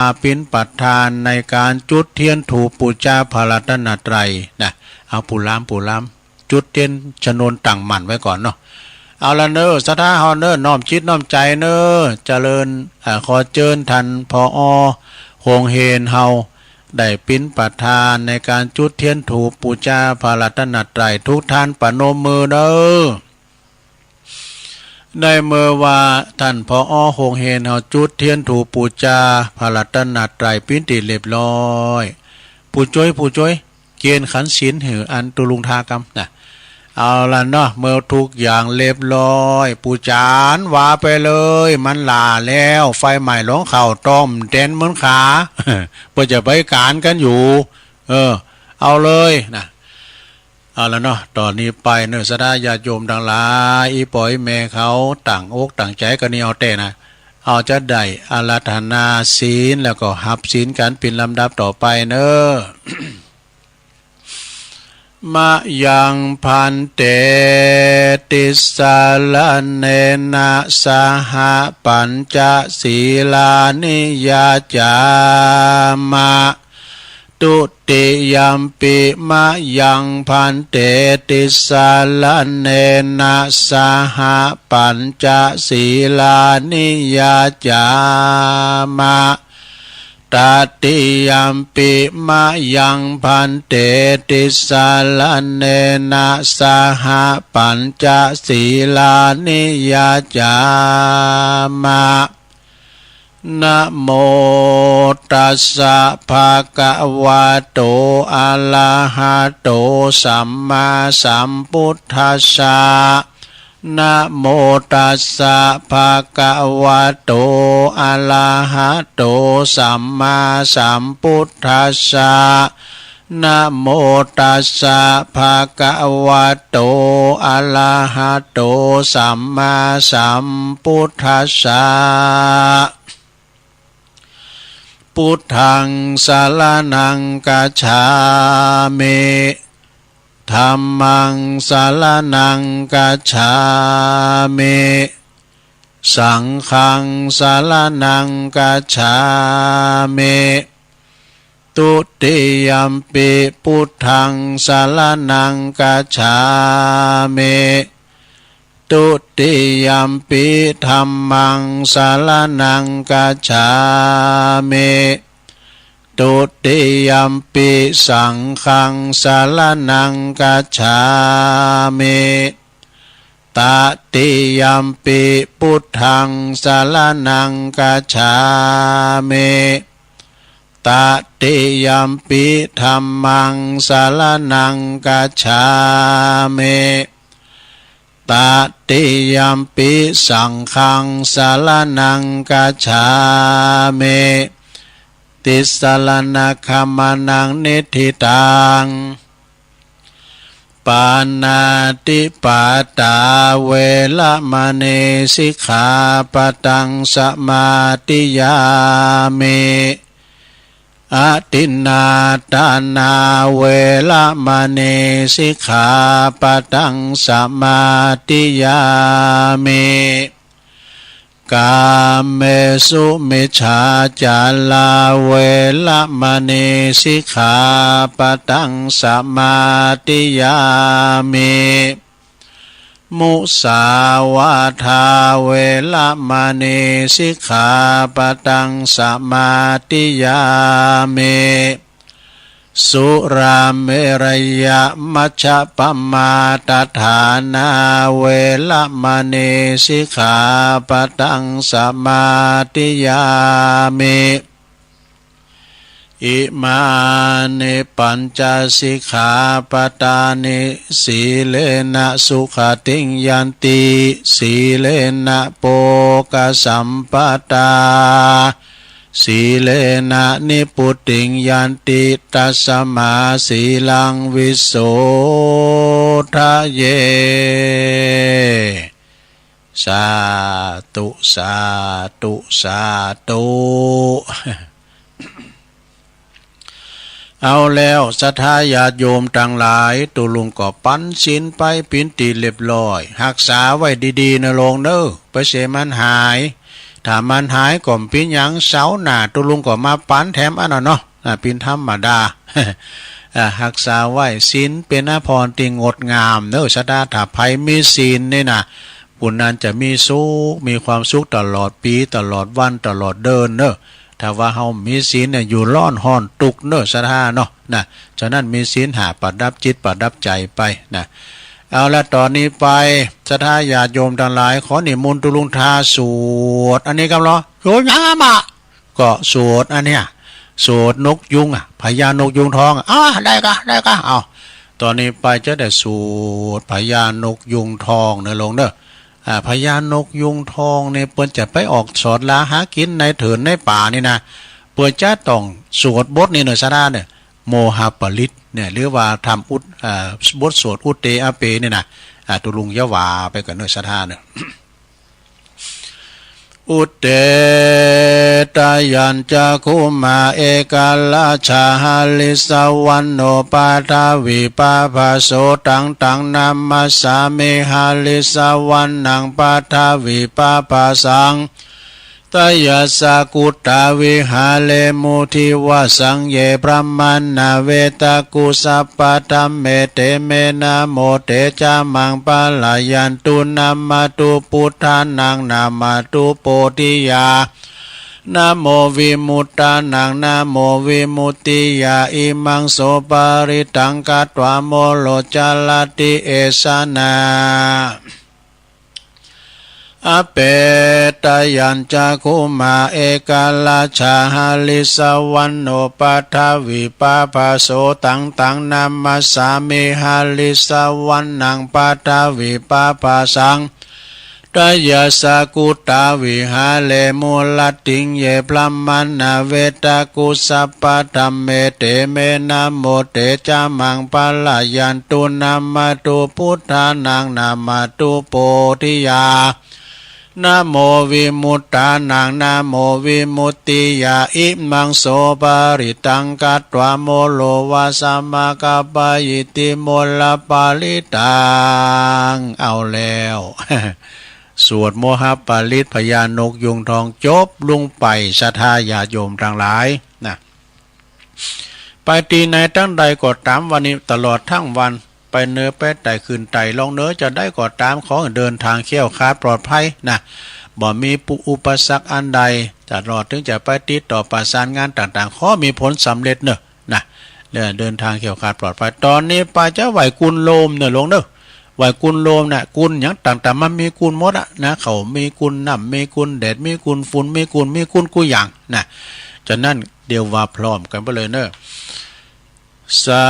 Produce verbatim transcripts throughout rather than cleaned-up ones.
มาเป๋นประธานในก๋านจุดเตียนธูปปู๋จาพระรัตนตรัยนะ เอา ผู้ลำ ผู้ลำ จุดเตียนชนวนตั้งมั่นไว้ก่อนเนาะ เอาละเน่อ ศรัทธาเฮาเน่อ น้อมจิตน้อมใจ๋เน่อ เจริญ เอ่อ ขอเจิญต้าน ผอ โฮงเฮนเฮา ได้เป๋นประธานในก๋านจุดเตียนธูปปู๋จาพระรัตนตรัย กู้ต้านประนมมือเน่อ ในเมื่อว่าต้าน ผอ โฮงเฮนเฮาจุดเตียนธูปปู๋จาพระรัตนตรัยเป๋นตี้เรียบร้อย ผู้จ้วย ผู้จ้วย เก๋ณฑ์ขันศีลหื้ออันตุ๊ลุงทากำนะ เอาละเนาะ เมื่อกู้อย่างเรียบร้อย ปู่จ๋ารย์ว่าไปเลย มันหล่าแล้ว ไฟไหม้ลงเข้าต้มเต็นท์เหมือนขา เปิ้นจะไปก๋านกั๋นอยู่ เออ เอาเลยนะ เอาละเนาะ ต่อนี้ไปเน่อ ศรัทธาญาติโยมตังหลาย อี่ป้ออี่แม่เขา ตั้งอกตั้งใจ๋กั๋นนี่เอาแต๊นะ เอาจะได้อาราธนาศีล แล้วก็ฮับศีลกั๋นเป๋นลำดับต่อไปเน่อ มะยัง ภันเต ติสสะระเณนะ สะหะ ปัญจะ สีลานิ ยาจา มะ ตุติยัมปิ มะยัง ภันเต ติสสะระเณนะ สะหะ ปัญจะ สีลานิ ยาจา มะ ตติยัมปิ มะยัง ภันเต ติสสะระเณนะ สะหะ ปัญจะ สีลานิ ยาจา มะ นะโม ตัสสะ ภะคะวะโต อะระหะโต สัมมาสัมพุทธัสสะ นะโม ตัสสะ ภะคะวะโต อะระหะโต สัมมาสัมพุทธัสสะ นะโม ตัสสะ ภะคะวะโต อะระหะโต สัมมาสัมพุทธัสสะ พุทธัง สะระณัง กัจฉามิ ธัมมัง สะระณัง กัจฉามิ สังฆัง สะระณัง กัจฉามิ ตุติยัมปิ พุทธัง สะระณัง กัจฉามิ ตุติยัมปิ ธัมมัง สะระณัง กัจฉามิ ตุติยัมปิ สังฆัง สะระณัง กัจฉามิ ตติยัมปิ พุทธัง สะระณัง กัจฉามิ ตติยัมปิ ธัมมัง สะระณัง กัจฉามิ ตติยัมปิ สังฆัง สะระณัง กัจฉามิ ติสสะระณะขะมะนะ นิฏฐิตัง ปาณาติปาตา เวระมะณี สิกขาปะทัง สะมาธิยามิ อะทินนาทานา เวระมะณี สิกขาปะทัง สะมาธิยามิ กาเมสุมิจฉาจารา เวระมะณี สิกขาปะทัง สะมาธิยามิ มุสาวาทา เวระมะณี สิกขาปะทัง สะมาธิยามิ สุราเมรยะมัชฌะปะมาทฐานา เวระมะณี สิกขาปะทัง สะมาธิยามิ อิมานิ ปัญจสิกขาปะทานิ สีเลนะ สุขะติง ยันติ สีเลนะ โภคะสัมปะทา สีเลนะ นิพพุติง ยันติ ตัสสะมา สีลัง วิโสทะเย สาธุ สาธุ สาธุ เอาแล้ว ศรัทธาญาติโยมตังหลาย ตุ๊ลุงก็ปั๋นศีลไปเป๋นตี้เรียบร้อย ฮักษาไว้ดีๆ เน่อโลงเน่อ ไปเสียมันหาย ถ้ามันหายก็บ่เป๋นหยัง เสาร์หน้าตุ๊ลุงก็มาปั๋นแถมอั้นน่ะเนาะ อ่า เป๋นธรรมดา อ่า ฮักษาไว้ ศีลเป๋นอาภรณ์ตี้งดงามเนาะ ศรัทธา ถ้าใผมีศีลนี่นะ ผู้นั้นจะมีสุข มีความสุขตลอดปี๋ ตลอดวัน ตลอดเดือนเนาะ ถ้าว่าเฮาบ่มีศีลเนี่ย อยู่ร้อนฮ้อนตุ๊กข์เนาะ ศรัทธาเนาะ นะ ฉะนั้นมีศีลห้าประดับจิตประดับใจ๋ไปนะ เอาละ ต่อนี้ไป ศรัทธาญาติโยมตังหลาย ขอนิมนต์ตุ๊ลุงทาสวด อันนี้กำลัง โยมยามะ ก็สวดอันเนี้ย สวดนกยูงอะ พญานกยูงทองอะ อ่า ได้ก่ะ ได้ก่ะ เอา ต่อนี้ไปจะได้สวดพญานกยูงทองเนาะโยมเนาะ อ่า พญานกยูงทองเนี่ย เปิ้นจะไปออกสอดหาหากิ๋นในเถินในป่านี่นะ เปิ้นจะต้องสวดบทนี้เนาะ ศรัทธาเนาะ โมหปริตเนี่ย หรือว่าทำอุท- อ่า บทสวดอุทเตอะเปเนี่ยนะ อ่า ตุ๊ลุงจะว่าไปก่อนเนาะ ศรัทธาเนาะ อุทเต ทะยัญจะ คุมา เอกราชา หริสสะวัณโณ ปะทะวีปะภะโส ตัง ตัง นามัสสามิ หริสสะวัณณัง ปะทะวีปะภะสัง ทะยัสสะ กุตา วิหาเรมุ ทิวะสัง เย พรหมา นะ เวตะกุ สัพพะ ธัมเม เต เม นะโม เต จะ มัง ปะระยันตุ นะมะตุ ปุทธานัง นะมะตุ โพธิยา นะโม วิมุตตานัง นะโม วิมุตติยา อิมัง โส ปะริตตัง กัตวา โมโร จะระติ เอสะ นะ อะเป ทะยัญจะ คุมา เอกราชา หริสสะวัณโณ ปะทะวีปะภะโส ตัง ตัง นามัสสามิ หริสสะวัณณัง ปะทะวีปะภะสัง ทะยัสสะ กุตา วิหาเรมุ รัตติง เย พรหมา นะ เวตะกุ สัพพะ ธัมเม เต เม นะโม เต จะ มัง ปะระยันตุ นะมะตุ พุทธานัง นะมะตุ โพธิยา นะโม วิมุตตานัง นะโม วิมุตติยา อิมัง โส ปะริตตัง กัตวา โมโร วะสะ มะ กะปะ อิติ โมหปริตตัง เอาแล้ว สวดโมหปริตพญานกยูงทองจบลงไป ศรัทธาญาติโยมตังหลายนะ ไปตี้ไหนตังใดก็ต๋าม วันนี้ตลอดตึงวัน ไปเหนือไปใต้ ขึ้นใต้ลงเหนือ จะใดก็ต๋าม ขอหื้อเดินตางแคล้วคลาดปลอดภัยนะ บ่มีอุปสรรคอันใด ตลอดเถิงจะไปติดต่อประสานงานต่างๆ ขอมีผลสำเร็จเนาะ นะ เดินตางแคล้วคลาดปลอดภัย ต่อนี้ไปจะไหว้กุลโลมเนาะโยมเนาะ ไหว้กุลโลมนะ กุลหยังต่างๆ มันมีกุลหมดอะนะ ข้าวมีกุล น้ำมีกุล แดดมีกุล ฝุ่นมีกุล มีกุลกู้อย่างนะ ฉะนั้นเดี๋ยวว่าพร้อมกั๋นไปเลยเนาะ สา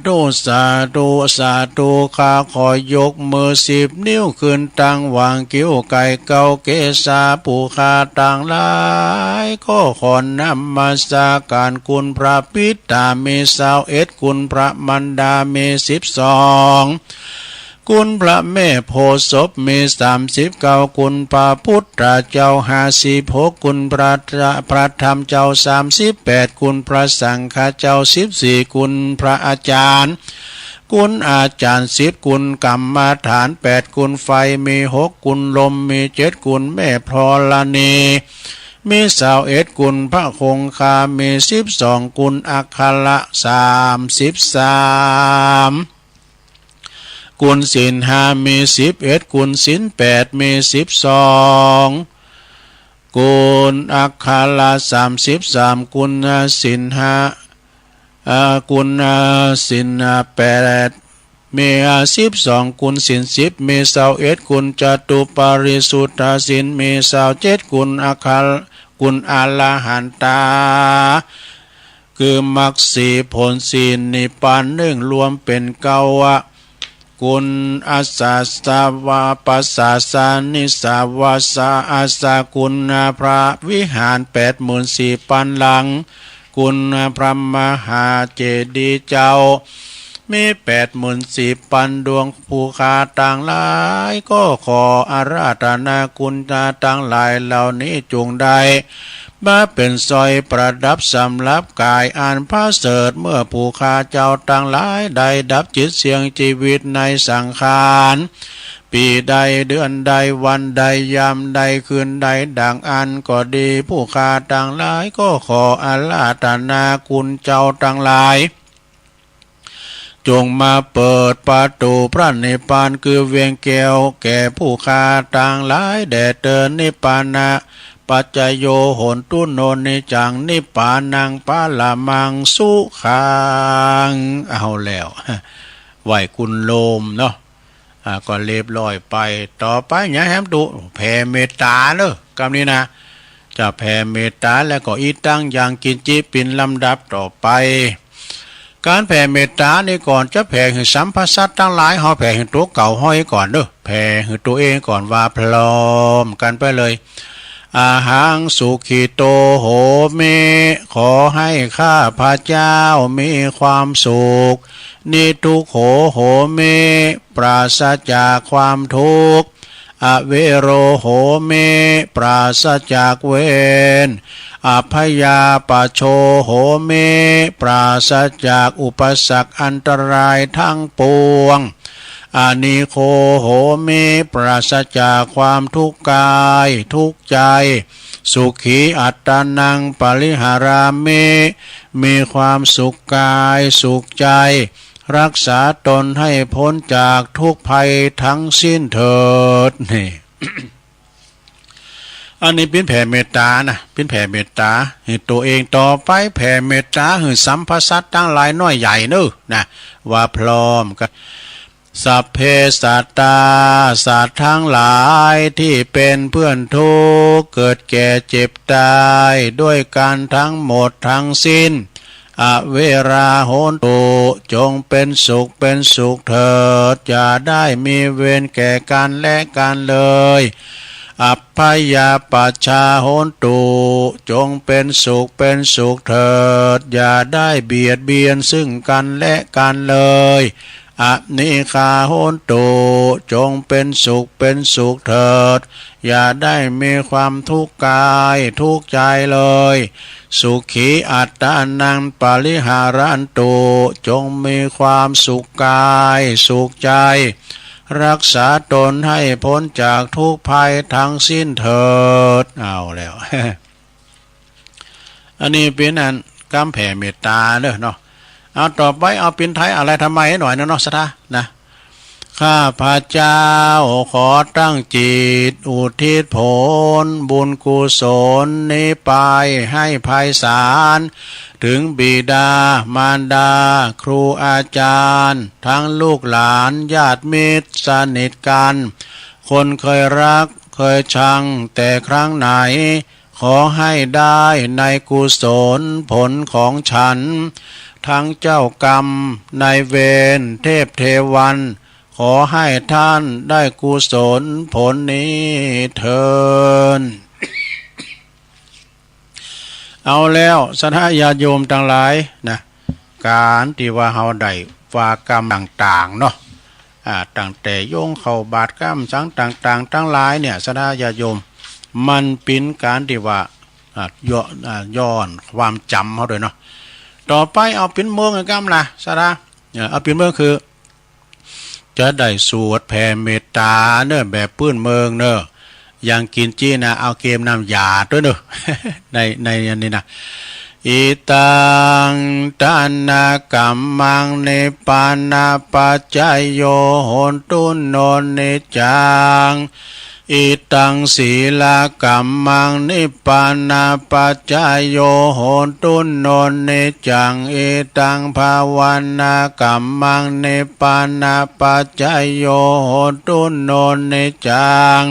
ธุ สาธุ สาธุ ข้าขอยกมือสิบนิ้วขึ้นตังหว่างคิ้ว ไก่เก๊าเกศา ผู้ข้าตังหลายก็ขอนมัสก๋านคุณพระปิดต๋ามีซาวเอ็ด คุณพระมารดามีสิบสอง คุณพระแม่โพธิ์ศพมีสามสิบเก้า คุณพระพุทธเจ้าห้าสิบหก คุณพระ พระธรรมเจ้าสามสิบแปด คุณพระสังฆเจ้าสิบสี่ คุณพระอาจารย์ คุณอาจารย์สิบ คุณกรรมฐานแปด คุณไฟมีหก คุณลมมีเจ็ด คุณแม่ธรณีมีซาวเอ็ด คุณพระคงคามีสิบสอง คุณอัคระสามสิบสาม คุณศีลห้ามีสิบเอ็ด คุณศีลแปดมีสิบสอง คุณอัคระสามสิบสาม คุณศีลห้า เอ่อ คุณศีลแปดมีสิบสอง คุณศีลสิบมีซาวเอ็ด คุณจตุปาริสุทธศีลมีซาวเจ็ด คุณอัคระ คุณอรหันตา คือมรรคสี่ผลสี่นิพพานหนึ่ง รวมเป๋นเก้าอะ คุณอัสสะ สะวะ ปัสสะ สะ นิสสะ วะ สะ อัสสะ คุณพระวิหารแปดหมื่นสี่ปันหลัง คุณพระมหาเจดีย์เจ้า มีแปดหมื่นสี่ปันดวง ผู้ข้าตังหลายก็ขออาราธนาคุณตังหลายเหล่านี้จุ่งได้ มาเป๋นสร้อยประดับสำหรับก๋ายอันผะเสริฐ เมื่อผู้ข้าเจ้าตังหลายได้ดับจิตเสี่ยงจีวิตในสังขาร ปีใดเดือนใดวันใดยามใดคืนใดดังอั้นก็ดี ผู้ข้าตังหลายก็ขออาราธนาคุณเจ้าตังหลาย จงมาเปิดประตู๋พระนิพพานคือเวียงแก้วแก่ผู้ข้าตังหลายแด่เตอ นิพพานะปัจจโย โหนตุ โน นิจจัง นิพพานัง ปรมัง สุขัง เอาแล้ว ไหว้คุณโยมเนาะ อ่า ก็เรียบร้อยไป ต่อไปหยังแหมตุ๊ แผ่เมตต๋าเนาะ กำนี้นะ จะแผ่เมตต๋าแล้วก็ อิตัง ยัง กิญจิ เป๋นลำดับต่อไป ก๋านแผ่เมตต๋านี่ก่อนจะแผ่หื้อสรรพสัตว์ตังหลาย เฮาแผ่หื้อตั๋วเก่าเฮาก่อนเนาะ แผ่หื้อตั๋วเองก่อนว่าพร้อมกั๋นไปเลย อะหัง สุขิโต โหมิ ขอให้ข้าพเจ้ามีความสุข นิทุกโข โหมิ ปราศจากความทุกข์ อเวโร โหมิ ปราศจากเวร อัพพยาปัชโช โหมิ ปราศจากอุปสรรคอันตรายทั้งปวง อนิโค โหมิ ปราศจากความทุกข์กาย ทุกข์ใจ สุขีอัตตานัง ปริหารามิ มีความสุขกาย สุขใจ รักษาตนให้พ้นจากทุกข์ภัยทั้งสิ้นเถิด นี่ อันนี้เป๋นแผ่เมตต๋านะ เป๋นแผ่เมตต๋าหื้อตั๋วเอง ต่อไปแผ่เมตต๋าหื้อสรรพสัตว์ตังหลายน้อยใหญ่เนาะ นะ ว่าพร้อมกั๋น สัพเพสัตตา สัตว์ทั้งหลายที่เป็นเพื่อนทุกข์ เกิดแก่เจ็บตายด้วยกั๋นทั้งหมดทั้งสิ้น อเวรา โหนตุ จงเป็นสุขเป็นสุขเถิด อย่าได้มีเวรแก่กั๋นและกั๋นเลย อัพพยาปัชชา โหนตุ จงเป็นสุขเป็นสุขเถิด อย่าได้เบียดเบียนซึ่งกั๋นและกั๋นเลย อนิคา โหนตุ จงเป็นสุขเป็นสุขเถิด อย่าได้มีความทุกข์กายทุกข์ใจเลย สุขีอัตตานัง ปริหารันตุ จงมีความสุขกายสุขใจ รักษาตนให้พ้นจากทุกข์ภัยทั้งสิ้นเถิด เอาแล้ว อันนี้เป๋นอันกำแผ่เมตต๋าเนาะ เอาต่อไปเอาเป๋นไทยอาลัยธรรมัยหน่อยเนาะ ศรัทธานะ ข้าพเจ้าขอตั้งจิตอุทิศผลบุญกุศลนี้ไปให้ไพศาล ถึงบิดามารดา ครูอาจารย์ ทั้งลูกหลานญาติมิตรสนิทกั๋น คนเคยฮักเคยชังแต่ครั้งไหน ขอให้ได้ในกุศลผลของฉัน ทั้งเจ้ากรรมนายเวรเทพเทวัน ขอให้ท่านได้กุศลผลนี้เทอญ เอาแล้ว ศรัทธาญาติโยมตังหลายนะ ก๋านตี้ว่าเฮาได้ว่ากำต่างๆ เนาะ อ่า ตั้งแต่โยงเข้าบาตรกำสังต่างๆ ตังหลายเนี่ย ศรัทธาญาติโยม มันเป๋นก๋านตี้ว่า อ่า ย้อน อ่า ย้อนความจ๋ำเฮาด้วยเนาะ ต่อไปเอาเป๋นเมืองกำนะ ศรัทธา เออ เอาเป๋นเมืองคือ จะได้สวดแผ่เมตต๋าเนาะ แบบปื้นเมืองเนาะ ยังกิ๋นจี้นะ เอาเกมน้ำยาด้วยเนาะ ใน ในอันนี้นะ อิตัง ทานะกัมมัง นิพพานะปัจจโย โหนตุ โน นิจจัง อิตัง สีลกัมมัง นิพพานะปัจจโย โหนตุ โน นิจจัง อิตัง ภาวนากัมมัง นิพพานะปัจจโย โหนตุ โน นิจจัง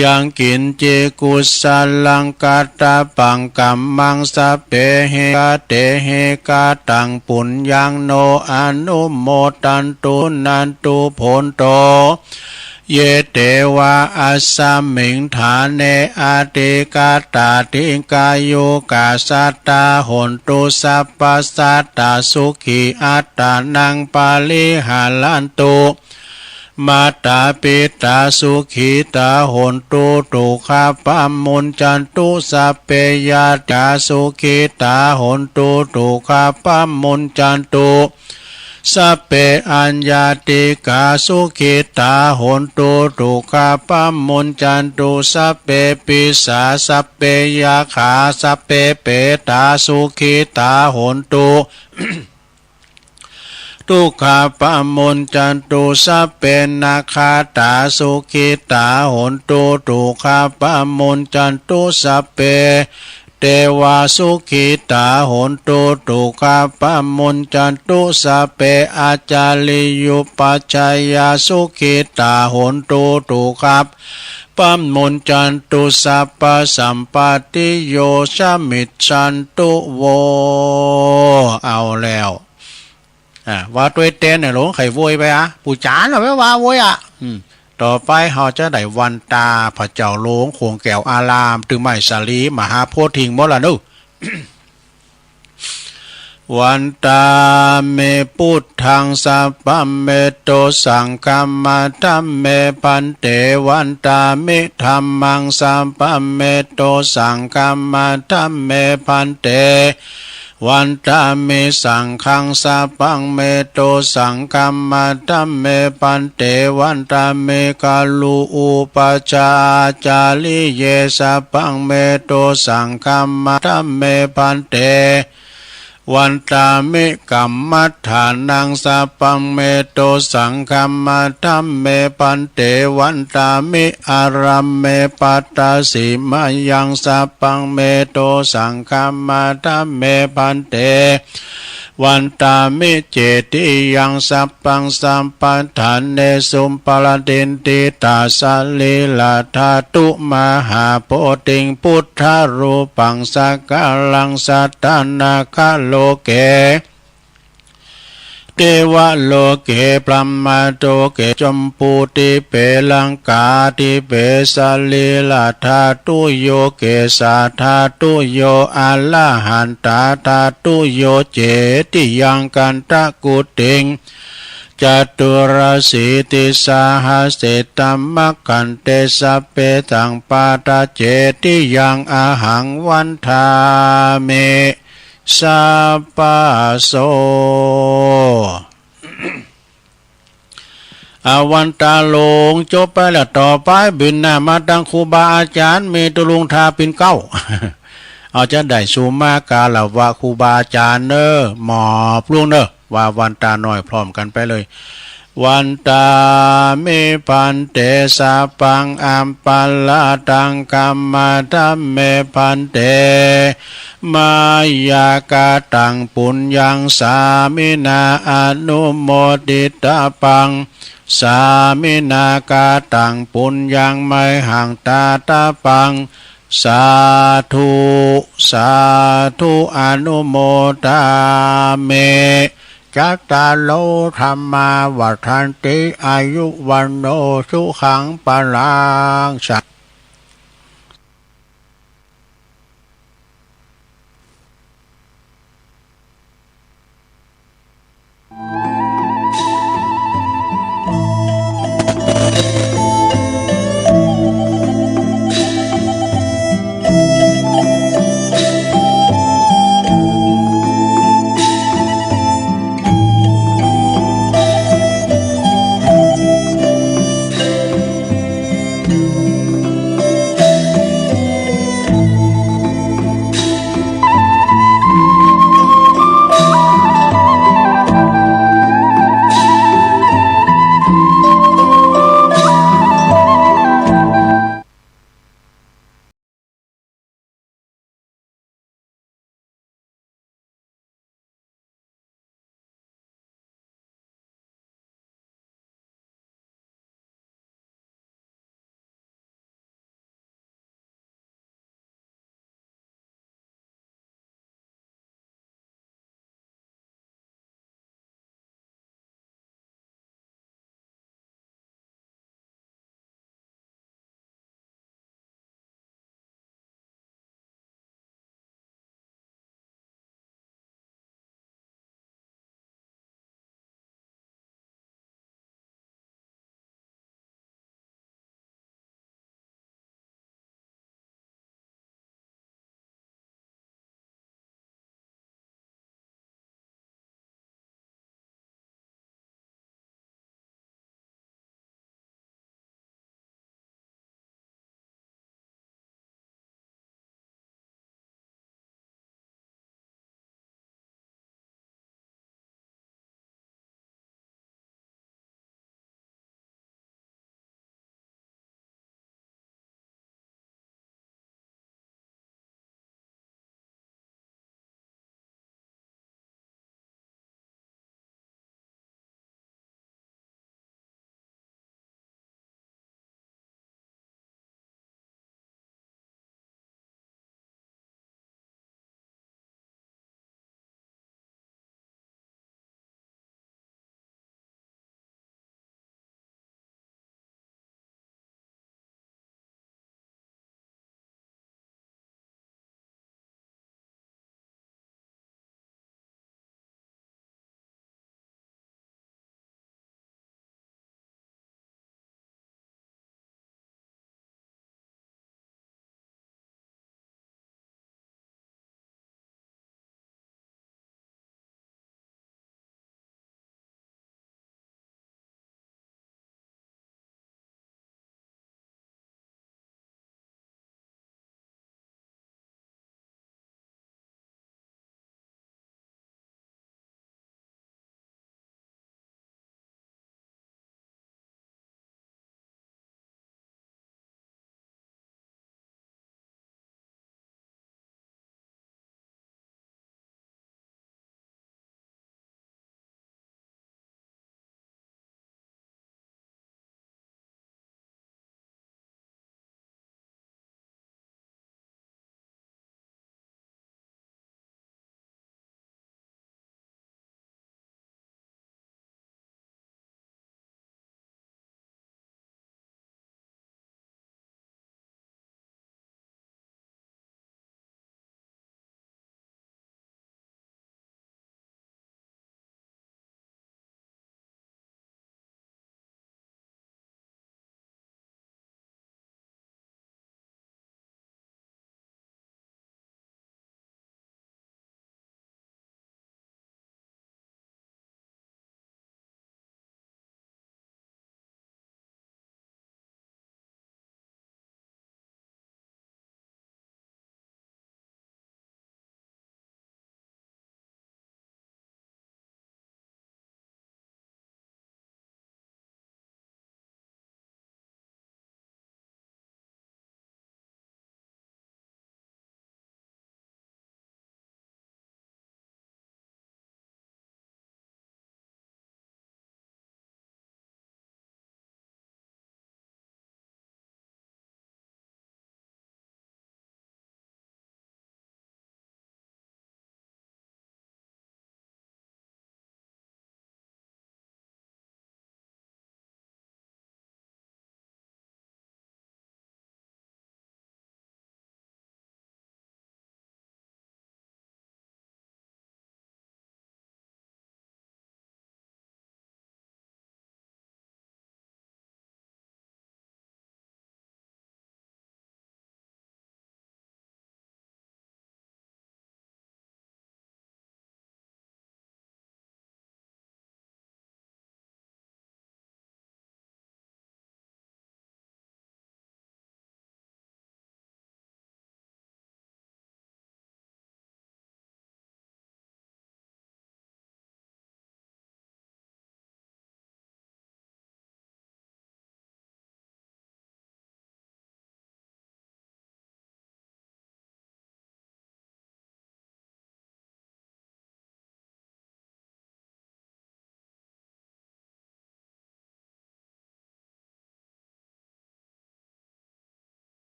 ยังกิ๋นจิ กุสลัง กัตตะปัง กัมมัง สัพเพหิ กะเตหิ กะตัง ปุญญัง โน อนุโมทันตุ นันตุ โผนโต เย เตวะ อัสสมิง ฐาเน อธิกัตตา ดิกายุกา สัตตา โหนตุ สัพพะ สัตตา สุขี อัตตานัง ปริหารันตุ มาตา ปิตา สุขีตา โหนตุ ตุกขา ปะมุญจันตุ สัพเพ ญาตา สุขีตา โหนตุ ตุกขา ปะมุญจันตุ สัพเพ อัญญาติกา สุขิตา โหนตุ ทุกขาปะมุญจันตุ สัพเพ ปิสา สัพเพ ยักขา สัพเพ เปตา สุขิตา โหนตุ ทุกขาปะมุญจันตุ สัพเพ นักขัตตา สุขิตา โหนตุ ทุกขาปะมุญจันตุ สัพเพ เตวา สุขิตา โหนตุ ทุกขาปะมุญจันตุ สัพเพ อาจาริยุปัชฌายา สุขิตา โหนตุ ทุกขาปะมุญจันตุ สัพพะสัมปตติโย สมิจฉันตุ โว เอาแล้ว อ่า ว่าตวยเตนเนี่ย หลวงใครโวยไปอะ ปู่จ๋ารเอาไว้ว่าโวยอะ อืม ต่อไปเฮาจะได้วันตาพระเจ้าหลวงโขงแก้วอาราม ตึงไม้สาลีมหาโพธิ์ถิงหมดละเนาะ วันตามิ พุทธัง สัพพะเม โต สังฆะมะ ธัมเม ภันเต วันตามิ ธัมมัง สัพพะเม โต สังฆะมะ ธัมเม ภันเต วันตามิ สังฆัง สัพพะเม โต สังฆะมะ ธัมเม ภันเต วันตามิ กะรุอุปัชฌาอาจาริเย สัพพะเม โต สังฆะมะ ธัมเม ภันเต วันตามิ กัมมัฏฐานัง สัพพะเม โต สังฆะมะ ธัมเม ภันเต วันตามิ อารัมเม ปัตตสิมายัง สัพพะเม โต สังฆะมะ ธัมเม ภันเต วันตามิ เจติยัง สัพพัง สัมปะทาเนสุ ปะระตินทิตา สะรีระธาตุ มหาโพธิง พุทธารูปัง สักกาลัง สัตตานาคาโลเก เตวะโลเก พรหมะโลเก จมพูทิเป ลังกาทิเป สะรีระธาตุโย เกสาธาตุโย อะระหันตาธาตุโย เจติยัง กันทะกุติง จตุรสีติสาหะเสตมะขันเต สัพเพ สัมปะทา เจติยัง อะหัง วันทามิ สัพพะโส อา วันตาหลวงจบไปแล้ว ต่อไปบินหน้ามาตังครูบาอาจ๋ารย์ มีตุลุงทาปิ่นเกล้า เอาจะได้สุมาคารวะครูบาอาจ๋ารย์เน่อ หมอบลงเน่อ ว่าวันตาน้อยพร้อมกั๋นไปเลย วันตามิ ภันเต สัพพัง อัปปะราธัง ขมะ ธัมเม ภันเต มะยา กะตัง ปุญญัง สามินา อะนุโมทิตาปัง สามินา กะตัง ปุญญัง มะหัง ทาตาปัง สาธุ สาธุ อะนุโมทามิ จัตตาโร ธัมมา วัฑฒันติ อายุ วัณโณ สุขัง พลัง สะ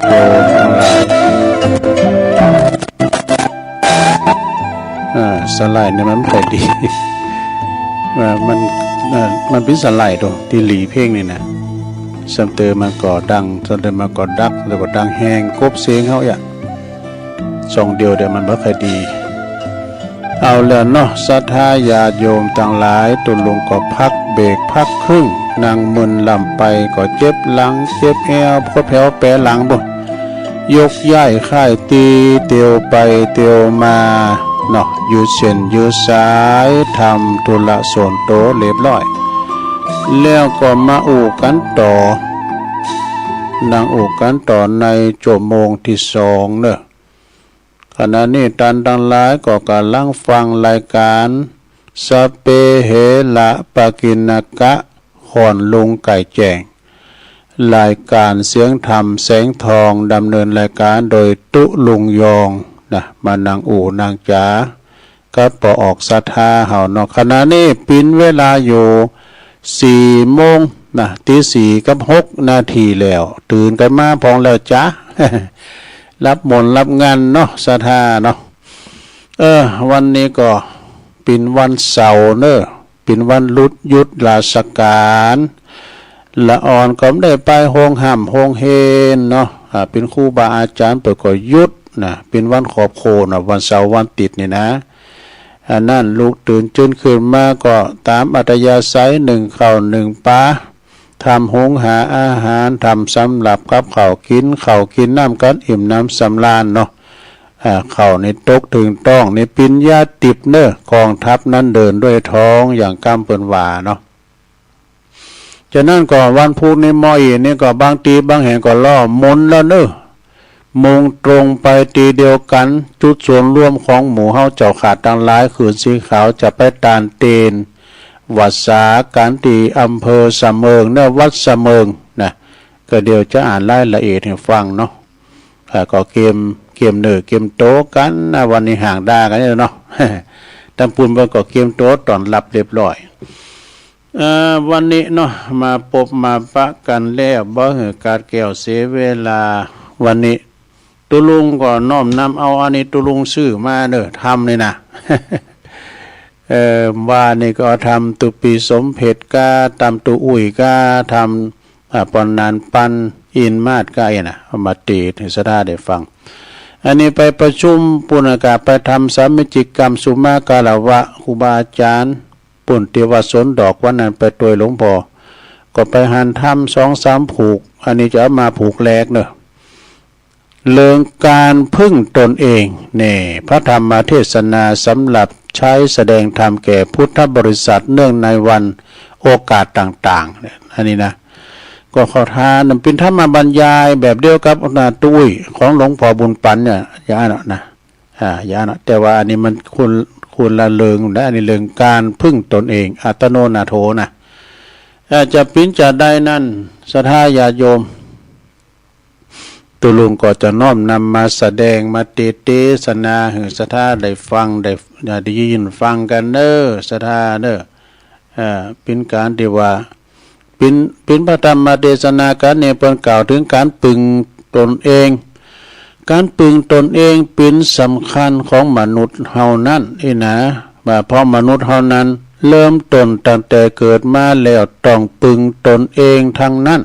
โยมตังหลาย อ่า สไลด์เนี่ยมันบ่ดี อ่า มัน อ่า มันเป๋นสไลด์โตตี้หลีเพลงนี่นะ สำเตอมันก็ดัง สำเตอมันก็ดัก แล้วก็ดังแฮงกบเสียงเฮาอะ สองเดียวเดี๋ยวมันบ่ค่อยดี เอาแล้วเนาะ ศรัทธาญาติโยมตังหลาย ตุ๊ลุงก็พักเบรกพักครึ่ง นั่งมึนล่ำไปก็เจ็บหลังเจ็บแอว ปวดแผวแปหลังบุ้น ยกย้ายค่ายตี เตียวไปเตียวมาเนาะ ยืดเส้นยืดสาย ทำธุระส่วนโตเรียบร้อย แล้วก็มาอู้กั๋นต่อ นั่งอู้กั๋นต่อในจั่วโมงตี้สองเนาะ ขณะนี้ต้านตังหลายก็ก่ำลังฟังรายก๋าน สัพเพเหระปะกิณณกะ ขอนลุงไก่แจ้ง รายก๋านเสียงธรรมแสงทอง ดำเนินรายก๋านโดยตุ๊ลุงยองนะ มานั่งอู้นั่งจ๋า กับป้อออกศรัทธาเฮาเนาะ ขณะนี้เป๋นเวลาอยู่สี่โมงนะ ตีสี่กับหกนาทีแล้ว ตื่นกั๋นมาพ่องแล้วจ๊ะ ฮับมนต์ฮับงันเนาะ ศรัทธาเนาะ เออ วันนี้ก็เป๋นวันเสาร์เนาะ เป๋นวันหลุดหยุดราชก๋าน ละอ่อนก็บ่ได้ไปโฮงฮ่ำโฮงเฮนเนาะ อ่า เป๋นครูบาอาจ๋ารย์เปิ้นก็หยุดนะ เป๋นวันขอบโขนเนาะ วันเสาร์วันติ๊ดนี่นะ อันนั้นลุกตื่นจื้นขึ้นมาก็ต๋ามอัธยาศัยนึ่งข้าวนึ่งป๋า ทำหุงหาอาหาร ทำสำหรับกับข้าวกิ๋น ข้าวกิ๋นน้ำกั๋นอิ่มหนำสำราญเนาะ อ่า ข้าวนี่ตกเถิงต๊องนี่เป๋นยาติ๊บเนาะ กองทัพนั้นเดินด้วยท้อง อย่างกำเปิ้นว่าเนาะ ฉะนั้นก็วันพูกนี้หม้ออี้นี่ก็บางตี้บางแห่งก็ล้อหมุนแล้วเนาะ มุ่งตรงไปตี้เดียวกั๋น จุดศูนย์รวมของหมู่เฮาเจ้าข้าตังหลาย คืนสีขาวจะไปตานเตน วัดสากั๋นตี้อำเภอสะเมิงเนาะ วัดสะเมิงนะ ก็เดี๋ยวจะอ่านรายละเอียดหื้อฟังเนาะ อ่า ก็เกียม เกียมเนื้อเกียมตั๋วกั๋นนะ วันนี้ห่างดากั๋นเนี่ยเนาะ ตังปู้นเปิ้นก็เกียมตั๋วต้อนฮับเรียบร้อย เอ่อ วันนี้เนาะ มาปบมาปะกั๋นแล้ว บ่หื้อขาดแคลนเสียเวลา วันนี้ตุ๊ลุงก็น้อมนำเอาอันนี้ตุ๊ลุงซื้อมาเนาะ ธรรมนี่นะ เอ่อ ว่านี่ก็ธรรมตุ๊ปีสมเพ็ดก้า ธรรมตุ๊อุ้ยก้า ธรรม อ่า ปอนนานปันอินมาศก้าเองนะ เอามาเตศน์หื้อศรัทธาได้ฟัง อันนี้ไปประชุมปุ้นก็ไปทำสามัคคีกรรมสุมาคารวะครูบาอาจ๋ารย์ ปุ้นตี้วัดสวนดอก วันนั้นไปตวยหลวงป้อ ก็ไปหันธรรมสองสามผูก อันนี้จะเอามาผูกแรกเนาะ เรื่องก๋านพึ่งตนเอง นี่ พระธรรมเทศนาสำหรับใช้แสดงธรรมแก่พุทธบริษัทเนื่องในวันโอกาสต่างๆ เนี่ย อันนี้นะ ก็เข้าท่า มันเป๋นธรรมบรรยายแบบเดียวกับนาตุ้ยของหลวงป้อบุญปั๋นเนี่ย อย่างนั้นนะ อ่า อย่างนั้นนะ แต่ว่าอันนี้มันคน คนละเรื่องนะ อันนี้เรื่องก๋านพึ่งตนเอง อัตโตนาโถนะ อ่า จะเป๋นจาใดนั้น ศรัทธาญาติโยม ตุ๊ลุงก็จะน้อมนำมาแสดง มาเตศน์เตสนาหื้อศรัทธาได้ฟัง ได้ ได้ยินฟังกั๋นเนาะ ศรัทธาเนาะ อ่า เป๋นก๋านตี้ว่า เป๋น เป๋นพระธรรมเตสนาก๋านนี้เปิ้นกล่าวเถิงก๋านพึ่งตนเอง ก๋านพึ่งตนเองเป๋นสำคัญของมนุษย์เฮานั้นเองนะ ว่าเพราะมนุษย์เฮานั้นเริ่มต้นตั้งแต่เกิดมาแล้วต้องพึ่งตนเองตังนั้น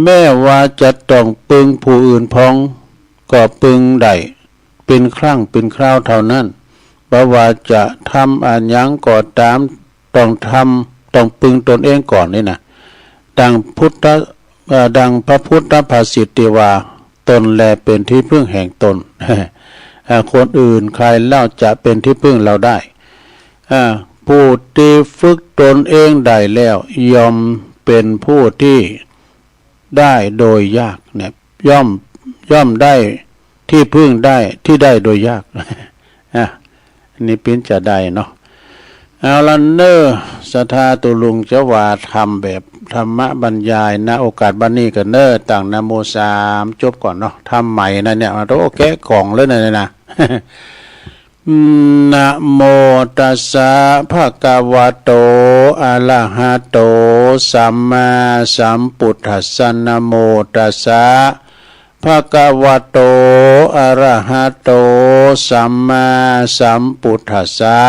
แม้ว่าจะต้องพึ่งผู้อื่นพ่อง ก็พึ่งได้เป๋นครั้งเป๋นคราวเท่านั้น บ่ว่าจะทำอะหยังก็ต๋าม ต้องทำ ต้องพึ่งตนเองก่อนนี่นะ ดังพุทธ เอ่อ ดังพระพุทธภาษิตตี้ว่า ตนแลเป๋นที่พึ่งแห่งตน เอ่อ คนอื่นใครเล่าจะเป๋นที่พึ่งเราได้ เอ่อ ผู้ตี้ฝึกตนเองได้แล้ว ย่อมเป๋นผู้ตี้ได้โดยยากเนี่ย ย่อม ย่อมได้ที่พึ่งได้ ตี้ได้โดยยาก อ่ะ อันนี้เป๋นจาใดเนาะ เอาละเนาะ ศรัทธาตุ๊ลุงจะว่าธรรมแบบธรรมบรรยาย ณ โอกาสบัดนี้ก่อนเนาะ ตั้งนะโมสามจบก่อนเนาะ ธรรมใหม่นะเนี่ย โอ้ แกะกล่องเลยนะเนี่ยนะ นะโมตัสสะ ภะคะวะโต อะระหะโต สัมมาสัมพุทธัสสะ นะโมตัสสะ ภะคะวะโต อะระหะโต สัมมาสัมพุทธัสสะ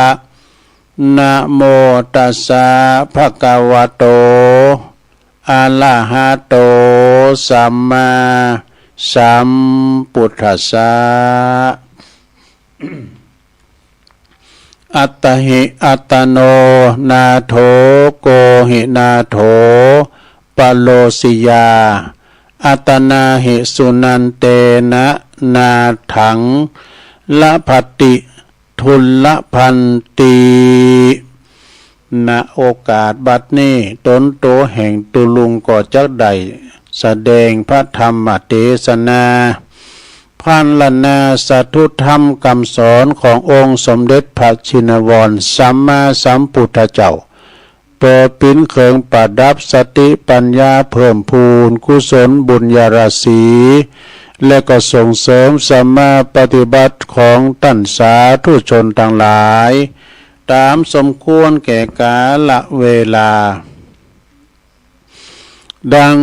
นะโมตัสสะ ภะคะวะโต อะระหะโต สัมมาสัมพุทธัสสะ อัตตหิ อัตตโน นาโถ โกหิ นาโถ ปะโรสิยา อัตตนาหิ สุนันเตนะ นาถัง ละภัตติ ทุลละภันติ ณ โอกาสบัดนี้ ต๋นโตแห่งตุ๊ลุงก็จักได้แสดงพระธรรมเตสนา พรรณนาสาธุธรรมกำสอนขององค์สมเด็จพระชินวรสัมมาสัมพุทธเจ้า เปื้อเป๋นเครื่องประดับสติปัญญา เพิ่มพูนกุศลบุญญาราศี และก็ส่งเสริมสัมมาปฏิบัติของต้านสาธุชนตังหลาย ต๋ามสมควรแก่กาละเวลา ดัง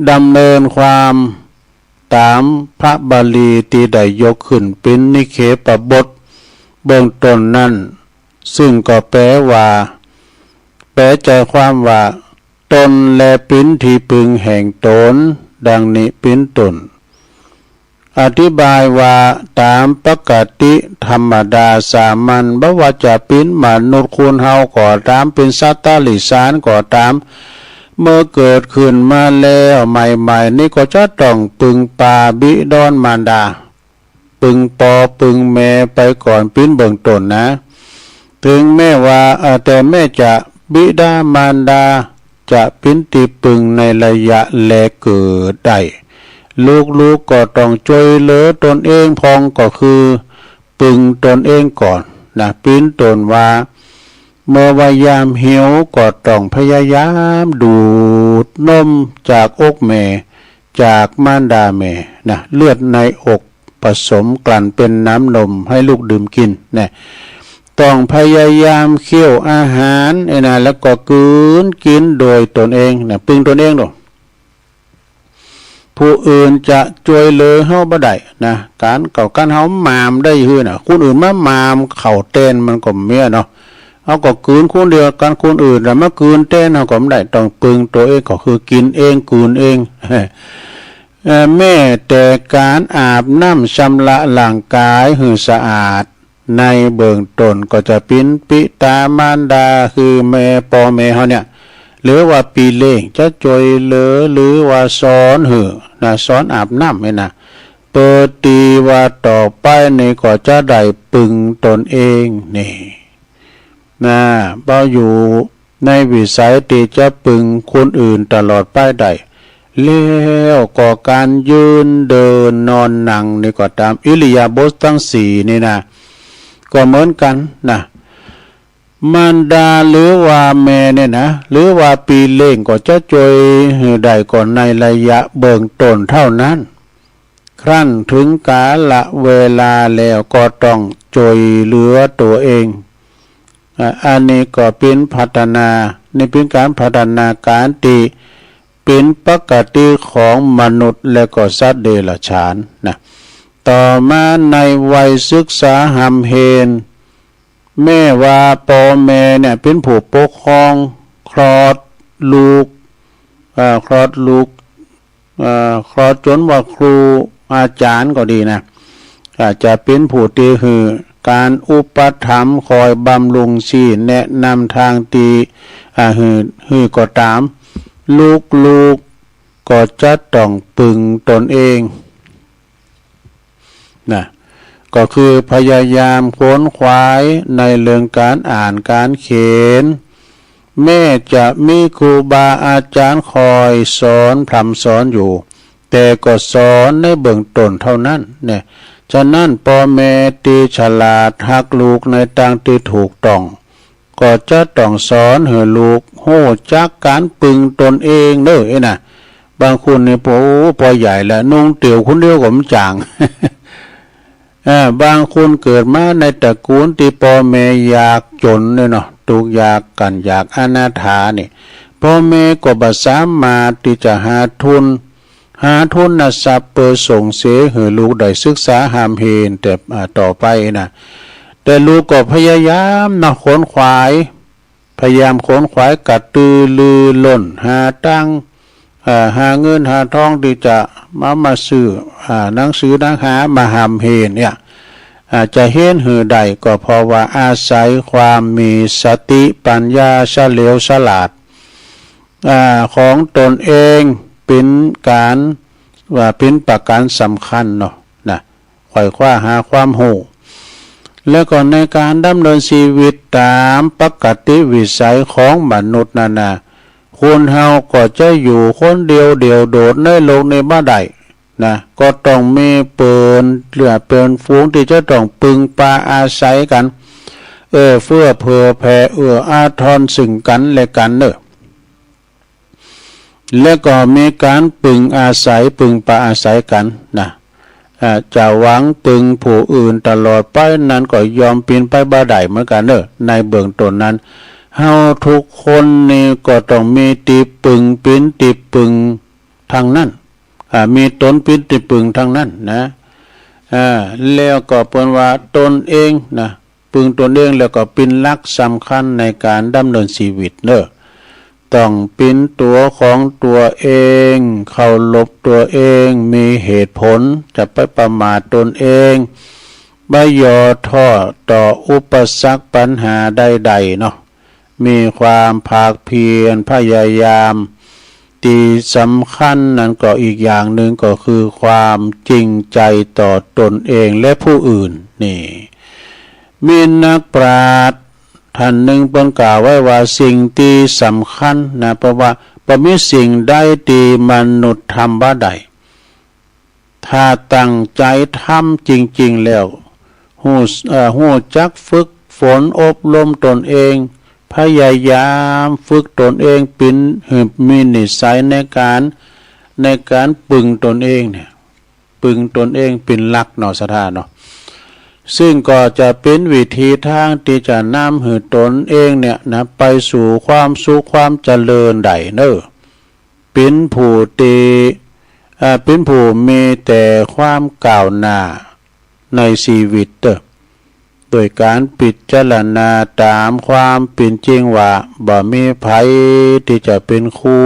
ดำเนินความต๋ามพระบาลีตี้ได้ยกขึ้นเป๋นนิเคปบทเบื้องต้นนั้น ซึ่งก็แปลว่า แปลใจ๋ความว่า ตนและเป๋นตี้ปึงแห่งตน ดังนี้เป๋นต้น อธิบายว่า ต๋ามปกติธรรมดาสามัญ บ่ว่าจะเป๋นมนุษย์คนเฮาก็ต๋าม เป๋นสัตว์เดรัจฉานก็ต๋าม เมื่อเกิดขึ้นมาแล้วใหม่ๆ นี่ก็จะต้องปึงปาบิดอนมารดา ปึงปอปึงแม่ไปก่อนเป๋นเบื้องต้นนะ เถิงแม้ว่า เอ่อ แต่แม้จะบิดามารดาจะเป๋นตี้ปึงในระยะแรกเกิดได้ ลูกๆ ก็ต้องจ้วยเหลือตนเองพ่อง ก็คือปึงตนเองก่อนนะ เป๋นต้นว่า เมื่อว่ายามหิวก็ต้องพยายามดูดนมจากอกแม่ จากมารดาแม่นะ เลือดในอกผสมกลั่นเป๋นน้ำนมให้ลูกดื่มกิ๋นนะ ต้องพยายามเคี้ยวอาหารไอ้นะ แล้วก็กลืนกิ๋นโดยตนเองนะ ปึงตนเองดู ผู้อื่นจะจ้วยเหลือเฮาบ่ได้นะ ก๋านเก่าก๋านเฮาหมามได้หื้อนะ คนอื่นมาหมามเข้าแตนมันก็บ่มีเนาะ เฮาก็กลืนคนเดียว ก๋านคนอื่นน่ะมากลืนแตนเฮาก็บ่ได้ ต้องปึงตนเอง ก็คือกิ๋นเองกลืนเอง เอ่อ แม้แต่ก๋านอาบน้ำชำระร่างกายหื้อสะอาด ในเบื้องต้นก็จะเป๋นปิตามารดา คือแม่ ป้อแม่เฮาเนี่ย หรือว่าปี้เลี้ยงจะจ้วยเหลือ หรือว่าสอนหื้อนะ สอนอาบน้ำนี่นะ เปื้อตี้ว่าต่อไปนี่ก็จะได้ปึงตนเองนี่นะ บ่อยู่ ในวิสัยตี้จะปึงคนอื่นตลอดไปได้ แล้วก็ก๋านยืนเดินนอนนั่งนี่ก็ต๋าม อิริยาบถตังสี่นี่นะ ก็เหมือนกั๋นนะ มารดาหรือว่าแม่เนี่ยนะ หรือว่าปี้เลี้ยงก็จะจ้วยหื้อได้ก็ในระยะเบื้องต้นเต้านั้น ครั้นเถิงกาละเวลาแล้วก็ต้องจ้วยเหลือตั๋วเอง อ่ะ อันนี้ก็เป๋นพัฒนา นี่เป๋นก๋านพัฒนาก๋านตี้เป๋นปกติของมนุษย์และก็สัตว์เดรัจฉานนะ ต่อมาในวัยศึกษาฮ่ำเฮน แม้ว่าป้อแม่เนี่ยเป๋นผู้ปกครอง คลอดลูก เอ่อ คลอดลูก เอ่อ คลอดจ๋นว่าครูอาจ๋ารย์ก็ดีนะ อาจจะเป๋นผู้ตี้หื้อก๋านอุปถัมภ์ คอยบำรุง ชี้แนะนำตางตี้ อ่า หื้อ หื้อก็ต๋าม ลูกๆ ก็จะต้องปึงตนเอง นะ ก็คือพยายามขวนขวายในเรื่องก๋านอ่านก๋านเขียน แม้จะมีครูบาอาจ๋ารย์คอยสอนพร่ำสอนอยู่ แต่ก็สอนในเบื้องต้นเต้านั้นเนี่ย ฉะนั้นป้อแม่ตี้ฉลาดฮักลูกในตางตี้ถูกต้อง ก็จะต้องสอนหื้อลูกฮู้จักก๋านปึงตนเองเน่อ เอ๊ะนะ บางคนนี่ โอ้ ปอใหญ่แล้ว นุ่งเตี่ยวคนเดียวก็บ่จ๋าง เออ บางคนเกิดมาในตระกูลตี้ป้อแม่ยากจ๋นเนี่ยเนาะ ตุ๊กยาก ก๋านยาก อนาถานี่ ป้อแม่ก็บ่สามารถตี้จะหาทุน หาทุนทรัพย์เปื้อส่งเสียหื้อลูกได้ศึกษาฮ่ำเฮน แต่ อ่า ต่อไปนะ แต่ลูกก็พยายามเนาะ ขวนขวาย พยายามขวนขวายกระตือรือร้น หาตังค์ อ่า หาเงินหาทองตี้จะมา มาซื้อ อ่า หนังสือหนังหามาฮ่ำเฮนเนี่ย อ่า จะเฮนหื้อได้ก็เพราะว่าอาศัยความมีสติปัญญาเฉลียวฉลาด อ่า ของตนเองเป๋นก๋าน ว่าเป๋นประก๋านสำคัญเนาะ นะ ไขว่คว้าหาความฮู้ แล้วก็ในก๋านดำเนินชีวิตต๋ามปกติวิสัยของมนุษย์นั้นนะ คนเฮาก็จะอยู่คนเดียวเดี่ยวโดดในโลกนี้บ่ได้นะ ก็ต้องมีเปิ้น เหลือเปิ้นฝูงตี้จะต้องปึงปาอาศัยกั๋น เอื้อเฟื้อเผื่อแผ่ เอื้ออาทรซึ่งกั๋นและกั๋นเนาะ และก็มีก๋านปึงอาศัย ปึงปาอาศัยกั๋นนะ อ่า จะหวังปึงผู้อื่นตลอดไปนั้นก็ย่อมเป๋นไปบ่ได้เหมือนกั๋นเนาะ ในเบื้องต้นนั้น เฮาทุกคนนี่ก็ต้องมีตี้ปึง เป๋นตี้ปึงตังนั้น อ่า มีต๋นเป๋นตี้ปึงตังนั้นนะ อ่า แล้วก็เปิ้นว่าตนเองนะ ปึงตนเองแล้วก็เป๋นหลักสำคัญในก๋านดำเนินชีวิตเนาะ ต้องเป๋นตั๋วของตั๋วเอง เคารพตั๋วเอง มีเหตุผล จะไปประมาทตนเอง บ่ย่อท้อต่ออุปสรรคปัญหาใดๆ เนาะ มีความภาคเพียรพยายาม ตี้สำคัญนั้นก็อีกอย่างนึ่งก็คือความจริงใจ๋ต่อตนเองและผู้อื่น นี่ มีนักปราชญ์ต้านนึ่งเปิ้นกล่าวไว้ว่าสิ่งตี้สำคัญนะ เพราะว่าบ่มีสิ่งใดตี้มนุษย์ทำบ่ได้ ถ้าตั้งใจ๋ทำจริงๆ แล้ว ฮู้ เอ่อ ฮู้จักฝึกฝนอบรมตนเอง พยายามฝึกตนเองเป๋น หื้อมีนิสัยในก๋าน ในก๋านปึงตนเองเนี่ย ปึงตนเองเป๋นหลักเนาะ ศรัทธาเนาะ ซึ่งก็จะเป๋นวิธีตางตี้จะนำหื้อตนเองเนี่ยนะ ไปสู่ความสุขความเจริญได้เนาะ เป๋นผู้ตี้ อ่า เป๋นผู้มีแต่ความก้าวหน้าในชีวิตเนาะ โดยก๋านพิจารณาต๋ามความเป๋นจริงว่า บ่มีใผตี้จะเป๋นครู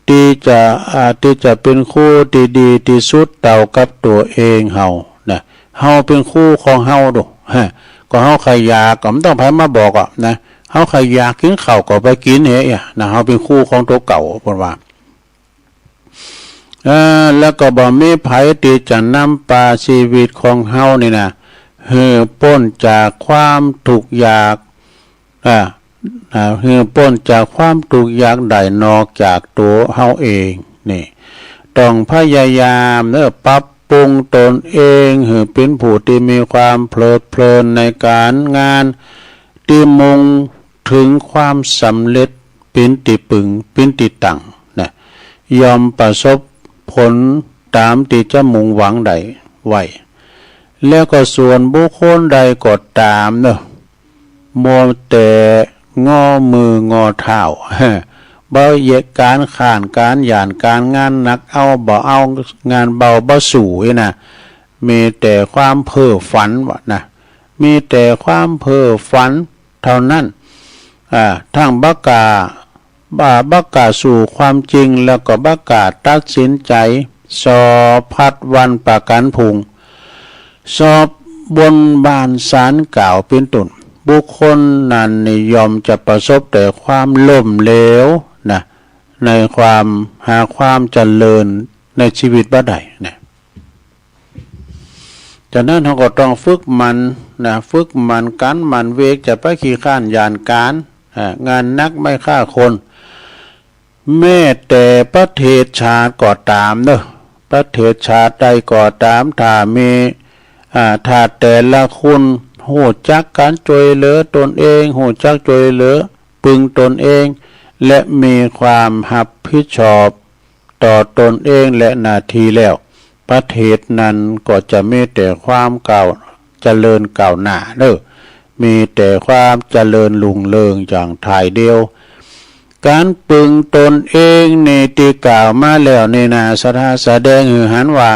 ตี้จะ อ่า ตี้จะเป๋นครูตี้ดีตี้สุดเต้ากับตั๋วเองเฮานะ เฮาเป๋นครูของเฮาโด ฮะ ก็เฮาใค่อยากก็บ่ต้องใผมาบอกอะนะ เฮาใค่อยากกิ๋นข้าวก็ไปกิ๋นเหียนะ เฮาเป๋นครูของตั๋วเก่า เปิ้นว่า เอ่อ แล้วก็บ่มีใผตี้จะนำปาชีวิตของเฮานี่นะ หื้อป๊นจากความทุกข์ยาก อ่า อ่า หื้อป๊นจากความทุกข์ยากได้นอกจากตั๋วเฮาเอง นี่ ต้องพยายามเนาะ ปรับปรุงตนเองหื้อเป๋นผู้ตี้มีความเพลิดเพลินในก๋านงาน ตี้มุ่งเถิงความสำเร็จ เป๋นตี้ปึง เป๋นตี้ตั้งนะ ย่อมประสบผลต๋ามตี้จะมุ่งหวังได้ไว้ แล้วก็ส่วนบุคคลใดก็ต๋ามเนาะ มัวแต่งอมืองอเท้า บ่เยียะก๋านข้านก๋านหย่านก๋านงานหนักเอาบ่เอา งานเบาบ่สู้นี่นะ มีแต่ความเพ้อฝันว่านะ มีแต่ความเพ้อฝันเต้านั้น อ่า ตึงบ่กล้า บ่ บ่กล้าสู้ความจริง แล้วก็บ่กล้าตัดสินใจ๋ สอบพัดวันประกั๋นพรุ่ง สอบบนบานศาลกล่าวเป๋นต้น บุคคลนั้นนี่ย่อมจะประสบแต่ความล้มเหลวนะ ในความ หาความเจริญในชีวิตบ่ได้นะ ฉะนั้นเฮาก็ต้องฝึกหมั่นนะ ฝึกหมั่นกั๋นหมั่นเวก จะไปขี้คร้านหย่านก๋าน อ่า งานหนักไม่ฆ่าคน แม้แต่ประเทศชาติก็ต๋ามเนาะ ประเทศชาติใดก็ต๋าม ถ้ามี อ่า ถ้าแต่ละคนฮู้จักก๋านจ้วยเหลือตนเอง ฮู้จักจ้วยเหลือปึงตนเอง และมีความฮับผิดชอบต่อตนเองและหน้าตี้แล้ว ประเทศนั้นก็จะมีแต่ความก้าว เจริญก้าวหน้าเนาะ มีแต่ความเจริญรุ่งเรืองอย่างถ่ายเดียว ก๋านปึงตนเองนี่ตี้กล่าวมาแล้วนี่นา สะท้าแสดงหื้อหันว่า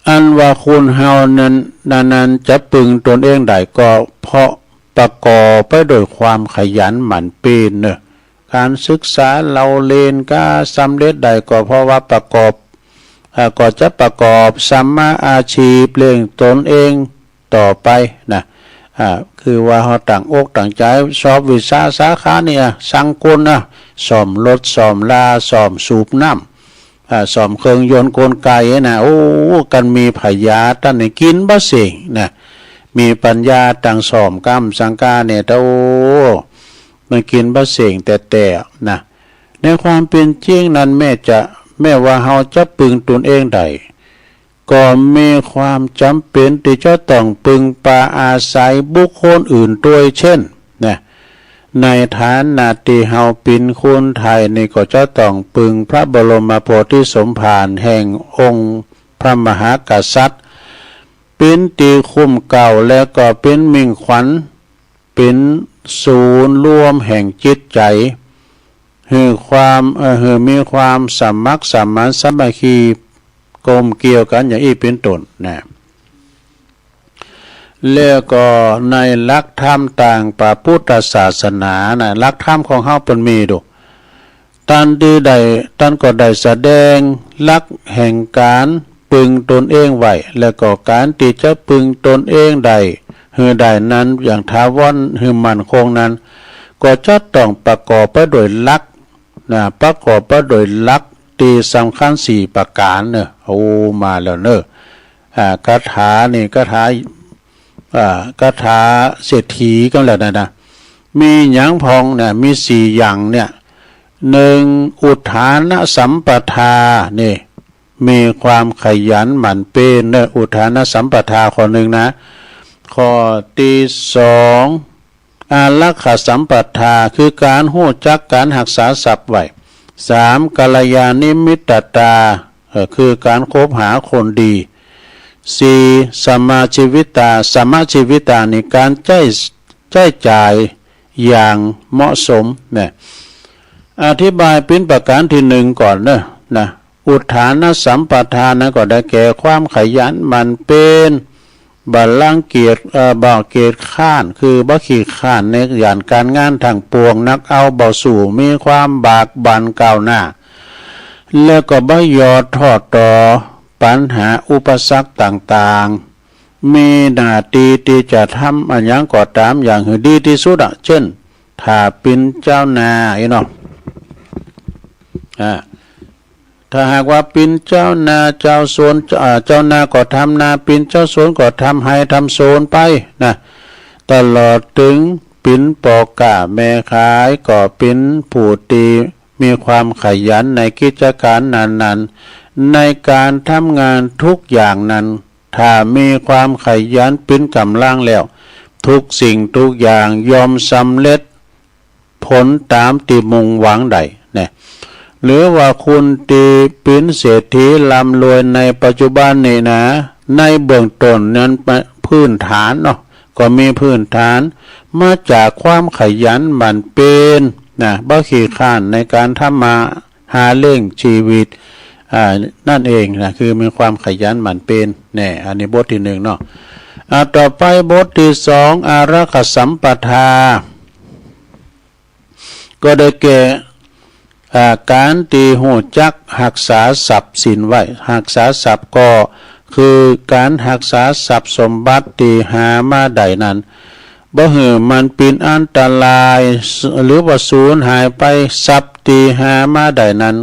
อันว่าคนเฮานั้น นั้น นั้นจะปึงตนเองได้ก็เพราะประกอบไปด้วยความขยันหมั่นเพียรเนาะ ก๋านศึกษาเล่าเรียนก็สำเร็จได้ก็เพราะว่าประกอบ อ่า ก็จะประกอบสัมมาอาชีพเลี้ยงตนเองต่อไปนะ อ่า คือว่าเฮาตั้งอกตั้งใจ๋สอบวิชาสาขาเนี่ย ช่างกลนะ ซ่อมรถ ซ่อมรา ซ่อมสูบน้ำ อ่า ซ่อมเครื่องยนต์กลไกนะ โอ้ กั๋นมีผยาตันนี่กิ๋นบ่เส้งนะ มีปัญญาตังซ่อมกำสังกาเนี่ย โอ้ มันกิ๋นบ่เส้งแต๊ๆ นะ ในความเป๋นจริงนั้นแม้จะ แม้ว่าเฮาจะปึงตนเองได้ ก็มีความจ๋ำเป๋นตี้จะต้องปึงปาอาศัยบุคคลอื่นตวยเช่น นะ ในฐานะตี้เฮาเป๋นคนไทยนี่ก็จะต้องปึงพระบรมโพธิสมภารแห่งองค์พระมหากษัตริย์ เป๋นตี้คุ้มเกล้า และก็เป๋นมิ่งขวัญ เป๋นศูนย์รวมแห่งจิตใจ๋ หื้อความ เอ่อ หื้อมีความสมัครสมานสามัคคีกลมเกลียวกั๋นอย่างอี้เป๋นต้นนะ แล้วก็ในหลักธรรมตางพระพุทธศาสนานะ หลักธรรมของเฮาเปิ้นมีดู ตันตี้ได้ ตันก็ได้แสดงหลักแห่งก๋านปึงตนเองไว้ แล้วก็ก๋านตี้จะปึงตนเองได้ หื้อได้นั้นอย่างถาวร หื้อมั่นคงนั้น ก็จะต้องประกอบไปด้วยหลักนะ ประกอบไปด้วยหลักตี้สำคัญสี่ประก๋านเนาะ โอ้ มาแล้วเนาะ อ่า คาถานี่ คาถา อ่า คาถาเศรษฐีกั๋นแล้วนะ นะ มีหยังพ่องนะ มีสี่อย่างเนี่ย หนึ่ง อุทธานสัมปทา นี่ มีความขยันหมั่นเพียรเนาะ อุทธานสัมปทาข้อหนึ่งนะ ข้อตี้สอง อารักขสัมปทา คือก๋านฮู้จักก๋านฮักษาทรัพย์ไว้ สาม กัลยาณิมิตตา เอ่อ คือก๋านคบหาคนดี สี่ สมาชีวิตา สมาชีวิตานี่ก๋านใจ๊ ใจ๊จ่ายอย่างเหมาะสมเนี่ย อธิบายเป๋นประก๋านตี้หนึ่งก่อนเนาะ นะ อุทธานสัมปทานั้นก็ได้แก่ความขยันหมั่นเพียร บ่รังเกียจ เอ่อ บ่เกียจคร้าน คือบ่ขี้คร้านในก๋านก๋านงานตังปวงนัก เอาบ่สู้ มีความบากบั่นก้าวหน้า แล้วก็บ่ย่อท้อต่อปัญหาอุปสรรคต่างๆ มีหน้าตี้ตี้จะทำอะหยังก็ต๋ามอย่างหื้อดีตี้สุดอะ เช่น ถ้าเป๋นจาวนาอี้เนาะ อ่า ถ้าหากว่าเป๋นจาวนาจาวสวน อ่า จาวนาก็ทำนา เป๋นจาวสวนก็ทำไฮ่ทำสวนไปนะ ตลอดเถิงเป๋นป้อก๊าแม่ขาย ก็เป๋นผู้ตี้มีความขยันในกิจก๋านนั้นๆ ในก๋านทำงานทุกอย่างนั้น ถ้ามีความขยันเป๋นก๋ำลังแล้ว ทุกสิ่งทุกอย่างย่อมสำเร็จผลต๋ามตี้มุ่งหวังได้นะ หรือว่าคนตี้เป๋นเศรษฐีร่ำรวยในปัจจุบันนี้นะ ในเบื้องต้นนั้นพื้นฐานเนาะ ก็มีพื้นฐานมาจากความขยันหมั่นเพียรนะ บ่ขี้คร้านในก๋านทำมาหาเลี้ยงชีวิต อ่า นั่นเองนะ คือมีความขยันหมั่นเพียร แน่ อันนี้บทตี้หนึ่งเนาะ อ่า ต่อไปบทตี้สอง อารักขสัมปทา ก็ได้แก่ อ่า ก๋านตี้ฮู้จักฮักษาทรัพย์สินไว้ ฮักษาทรัพย์ก็คือก๋านฮักษาทรัพย์สมบัติตี้หามาได้นั้น บ่หื้อมันเป๋นอันตราย หรือว่าสูญหายไป ทรัพย์ตี้หามาได้นั้น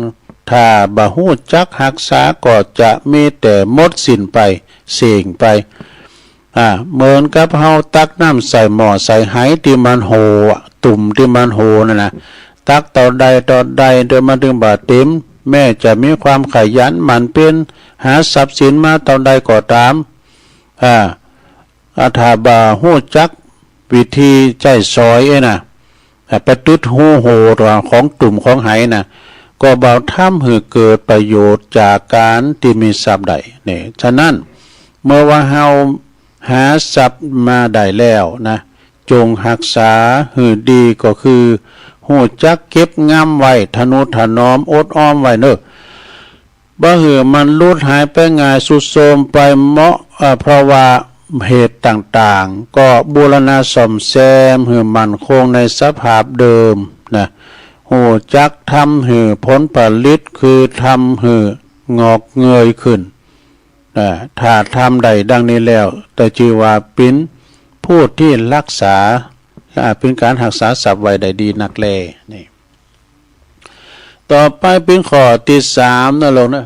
ถ้าบ่ฮู้จักฮักษาก็จะมีแต่หมดสิ้นไป เส้งไป อ่า เหมือนกับเฮาตักน้ำใส่หม้อใส่ไหตี้มันโหว่อะ ตุ่มตี้มันโหว่นั่นนะ ตักเต้าใดเต้าใดโดยมันตึงบ่เต็ม แม้จะมีความขยันหมั่นเพียรหาทรัพย์สินมาเต้าใดก็ต๋าม อ่า อ่า ถ้าบ่ฮู้จักวิธีใจ๊สอยเอ้ยนะ อ่า ไปตึ๊ดฮูโหว่ตั๋วของตุ่มของไหนะ ก็บ่ทำหื้อเกิดประโยชน์จากก๋านตี้มีทรัพย์ได้ นี่ ฉะนั้น เมื่อว่าเฮาหาทรัพย์มาได้แล้วนะ จงฮักษาหื้อดี ก็คือ ฮู้จักเก็บงำไว้ ทะนุถนอมอดออมไว้เน่อ บ่หื้อมันหลุดหายไปง่าย ทรุดโทรมไปเมาะ เอ่อ เพราะว่าเหตุต่างๆ ก็บูรณะซ่อมแซมหื้อมั่นคงในสภาพเดิมนะ ฮู้จักทำหื้อผลผลิต คือทำหื้องอกเงยขึ้น อ่า ถ้าทำได้ดังนี้แล้ว ก็จื้อว่าเป๋นผู้ตี้ฮักษา อ่า เป๋นก๋านฮักษาทรัพย์ไว้ได้ดีนักแล นี่ ต่อไปเป๋นข้อตี้สามนะลูกนะ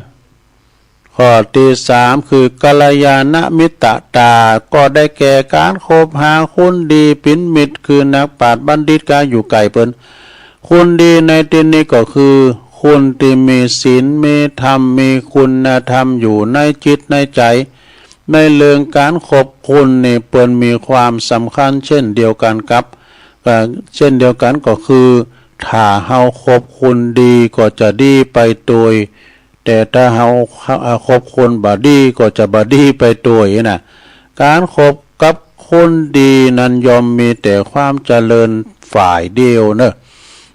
ข้อตี้สามคือกัลยาณมิตรตา ก็ได้แก่ก๋านคบหาคนดีเป๋นมิตร คือนักปราชญ์บัณฑิตก๋านอยู่ใก้เปิ้น คนดีในตี้นี้ก็คือคนตี้มีศีล มีธรรม มีคุณธรรมอยู่ในจิตในใจ๋ ในเรื่องก๋านคบคนนี่เปิ้นมีความสำคัญเช่นเดียวกั๋นกับ เอ่อ เช่นเดียวกั๋นก็คือ ถ้าเฮาคบคนดีก็จะดีไปโตย แต่ถ้าเฮา เอ่อ คบคนบ่ดีก็จะบ่ดีไปโตยนะ ก๋านคบกับคนดีนั้นย่อมมีแต่ความเจริญฝ่ายเดียวเน่อ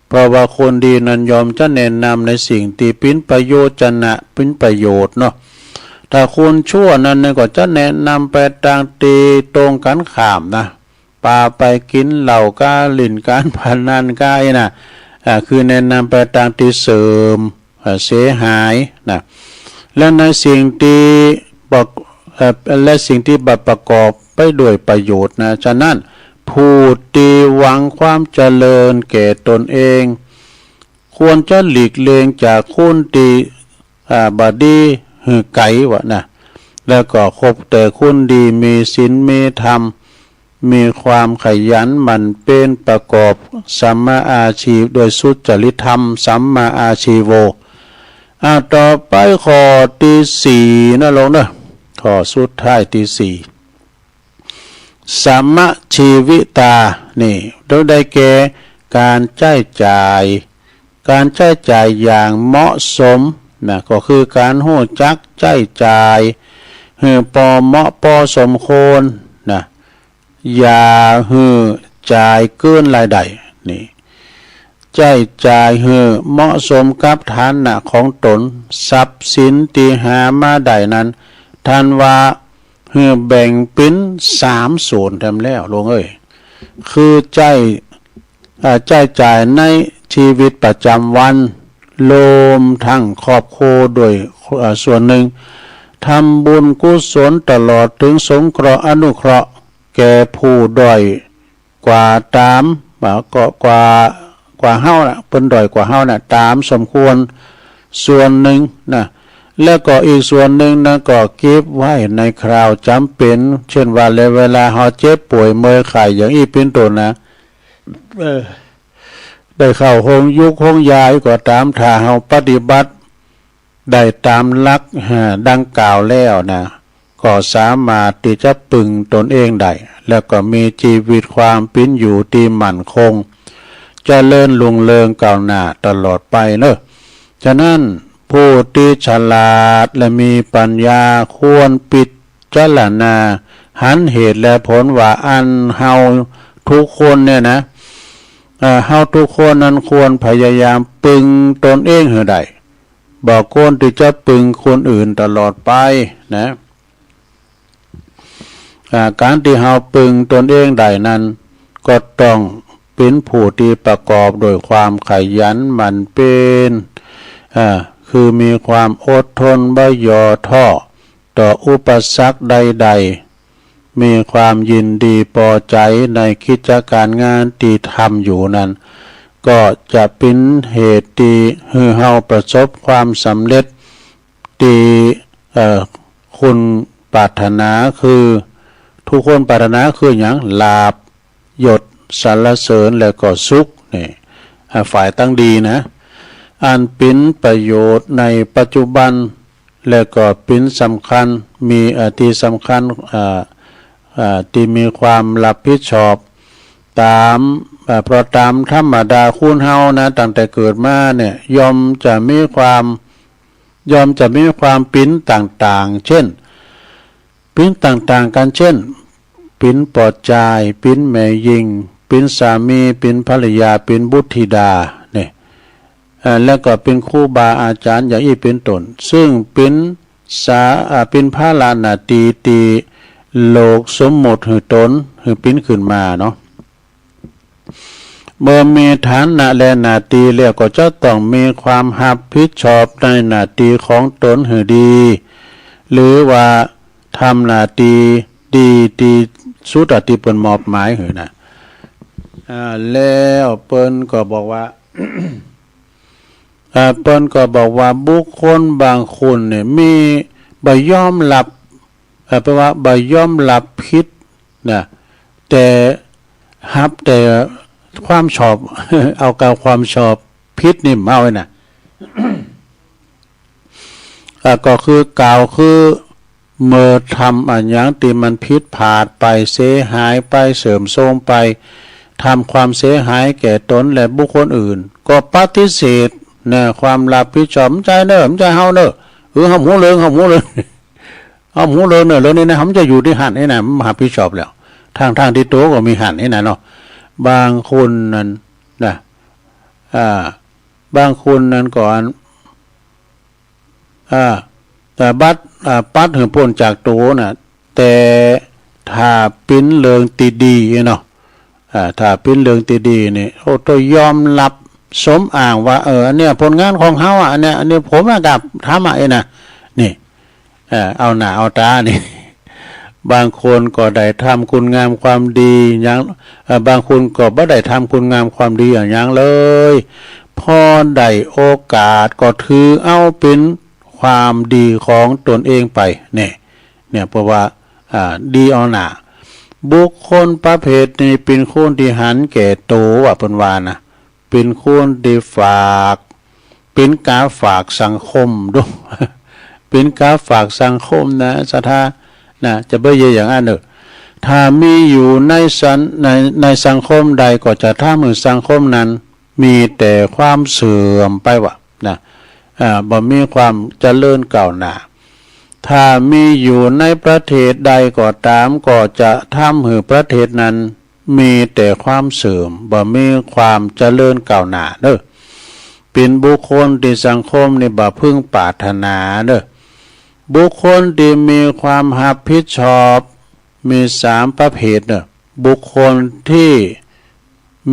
เพราะว่าคนดีนั้นย่อมจะแนะนำในสิ่งตี้เป๋นประโยชนะ เป๋นประโยชน์เนาะ ถ้าคนชั่วนั้นเนี่ยก็จะแนะนำไปตางตี้ตรงกั๋นข้ามนะ ปาไปกิ๋นเหล้าก้า เล่นก๋านพนันก้าอี้นะ อ่า คือแนะนำไปตางตี้เสื่อม เอ่อ เสียหายนะ และในสิ่งตี้ประ เอ่อ และสิ่งตี้บ่ประกอบไปด้วยประโยชน์นะ ฉะนั้นผู้ตี้หวังความเจริญแก่ตนเอง ควรจะหลีกเลี่ยงจากคนตี้ อ่า บ่ดีหื้อไก๋วะนะ แล้วก็คบแต่คนดี มีศีล มีธรรม มีความขยันหมั่นเพียรประกอบสัมมาอาชีพด้วยสุจริตธรรม สัมมาอาชีโว อ่า ต่อไปข้อตี้สี่นะลูกเน่อ ข้อสุดท้ายตี้สี่ สัมมชีวิตา นี่ ได้แก่ก๋านใจ๊จ่าย ก๋านใจ๊จ่ายอย่างเหมาะสมนะ ก็คือก๋านฮู้จักใจ๊จ่ายหื้อปอเหมาะปอสมควรนะ อย่าหื้อจ่ายเกินรายได้ นี่ ใจ๊จ่ายหื้อเหมาะสมกับฐานะของตน ทรัพย์สินตี้หามาได้นั้น ต้านว่าหื้อแบ่งเป๋นสามส่วนแถมแล้วลูกเอ้ย คือใจ๊ อ่า ใจ๊จ่ายในชีวิตประจ๋ำวัน รวมตึงครอบครัวด้วย อ่า ส่วนนึ่ง ทำบุญกุศลตลอดเถิงสงเคราะห์อนุเคราะห์แก่ผู้ด้อยกว่าต๋าม อ่า ก็กว่า กว่าเฮานะ เปิ้นด้อยกว่าเฮานะ ต๋ามสมควรส่วนนึ่งนะ แล้วก็อีกส่วนนึ่งนะ ก็เก็บไว้ในคราวจ๋ำเป๋น เช่นว่า เวลาเฮาเจ็บป่วยเมื่อยไข้อย่างอี้เป๋นต้นนะ เออ ได้เข้าโฮงยุกโฮงยาก็ต๋าม ถ้าเฮาปฏิบัติได้ต๋ามหลัก อ่า ดังกล่าวแล้วนะ ก็สามารถตี้จะปึงตนเองได้ แล้วก็มีชีวิตความเป๋นอยู่ตี้มั่นคง เจริญรุ่งเรืองก้าวหน้าตลอดไปเน่อ ฉะนั้นผู้ตี้ฉลาดและมีปัญญาควรพิจารณาหันเหตุและผลว่าอันเฮาทุกคนเนี่ยนะ เอ่อ เฮาทุกคนนั้นควรพยายามปึงตนเองหื้อได้ บ่ควรตี้จะปึงคนอื่นตลอดไปนะ อ่า ก๋านตี้เฮาปึงตนเองได้นั้น ก็ต้องเป๋นผู้ตี้ประกอบด้วยความขยันหมั่นเพียร อ่า คือมีความอดทนบ่ย่อท้อต่ออุปสรรคใดๆ มีความยินดีปอใจ๋ในกิจก๋านงานตี้ทำอยู่นั้น ก็จะเป๋นเหตุตี้หื้อเฮาประสบความสำเร็จ ตี้ เอ่อ คนปรารถนาคือ ทุกคนปรารถนาคือหยัง ลาภ ยศ สรรเสริญ และก็สุข นี่ อ่า ฝ่ายตังดีนะ อันเป๋นประโยชน์ในปัจจุบัน และก็เป๋นสำคัญ มี เอ่อ ตี้สำคัญ เอ่อ เอ่อ ตี้มีความรับผิดชอบต๋าม เอ่อ เพราะต๋ามธรรมดาคนเฮานะ ตั้งแต่เกิดมาเนี่ย ย่อมจะมีความ ย่อมจะมีความเป๋นต่างๆ เช่น เป๋นต่างๆ กั๋น เช่น เป๋นป้อจาย เป๋นแม่ญิง เป๋นสามี เป๋นภรรยา เป๋นบุตรธิดาเนี่ย เอ่อ แล้วก็เป๋นครูบาอาจ๋ารย์อย่างอี้เป๋นต้น ซึ่งเป๋นสา อ่า เป๋นภาระหน้าตี้ตี้โลกสมมุติหื้อต๋น หื้อปิ้นขึ้นมาเนาะ เมื่อมีฐานะและหน้าตี้แล้วก็จะต้องมีความฮับผิดชอบในหน้าตี้ของต๋นหื้อดี หรือว่าทำหน้าตี้ดีตี้สุดอะตี้เปิ้นมอบหมายหื้อนะ อ่า แล้วเปิ้นก็บอกว่า อ่า เปิ้นก็บอกว่าบุคคลบางคนเนี่ยมี บ่ยอมฮับ เอ่อ แปลว่าบ่ยอมฮับผิดนะ แต่ฮับแต่ความชอบ เอากาวความชอบ ผิดนี่บ่เอาไว้นะ อ่า ก็คือกาวคือ เมื่อทำอะหยังตี้มันผิดพลาดไป เสียหายไป เสื่อมโทรมไป ทำความเสียหายแก่ต๋นและบุคคลอื่น ก็ปฏิเสธนะ ความฮับผิดชอบ บ่ใจ้เน่อ บ่ใจ้เฮาเน่อ เออ ห้ามฮู้เลิง ห้ามฮู้เลิง ห้ามฮู้เลิงเน่อ เรื่องนี้นะ ห้ามจะอยู่ตี้หั้นนี่นะ บ่ฮับผิดชอบแล้ว ทั้งๆ ตี้ตั๋วก็มีหั้นนี่นะเนาะ บางคนนั้นนะ อ่า บางคนนั้นก็อัน อ่า แต่บัด อ่า ปัดหื้อป๊นจากตั๋วน่ะ แต่ถ้าเป๋นเรื่องตี้ดีเนาะ อ่า ถ้าเป๋นเรื่องตี้ดีนี่ โอ้ ต้องยอมฮับสมอ้างว่า เออ อันเนี้ยผลงานของเฮาอะ อันเนี้ย อันนี้ผมอะกับทำอะ เอ้ยนะ นี่ เอ่อ เอาหน้าเอาต๋านี่ บางคนก็ได้ทำคุณงามความดีหยัง เอ่อ บางคนก็บ่ได้ทำคุณงามความดีอะหยังเลย พอได้โอกาสก็ถือเอาเป๋นความดีของต๋นเองไป เนี่ย เนี่ย เพราะว่า อ่า ดีเอาหน้า บุคคลประเภทนี้เป๋นคนตี้หันแก่ตั๋ว ว่าเปิ้นว่านะ เป๋นคนตี้ฝาก เป๋นกาฝากสังคมดู เป๋นกาฝากสังคมนะ ศรัทธานะ จะบ่เยียะอย่างอั้นเน่อ ถ้ามีอยู่ในสัน ใน ในสังคมใดก็จะทำหื้อสังคมนั้นมีแต่ความเสื่อมไปว่านะ อ่า บ่มีความเจริญก้าวหน้า ถ้ามีอยู่ในประเทศใดก็ต๋าม ก็จะทำหื้อประเทศนั้น มีแต่ความเสื่อม บ่มีความเจริญก้าวหน้าเน่อ เป๋นบุคคลตี้สังคมนี่บ่พึงปรารถนาเน่อ บุคคลตี้มีความฮับผิดชอบ มีสามประเภทเน่อ บุคคลตี้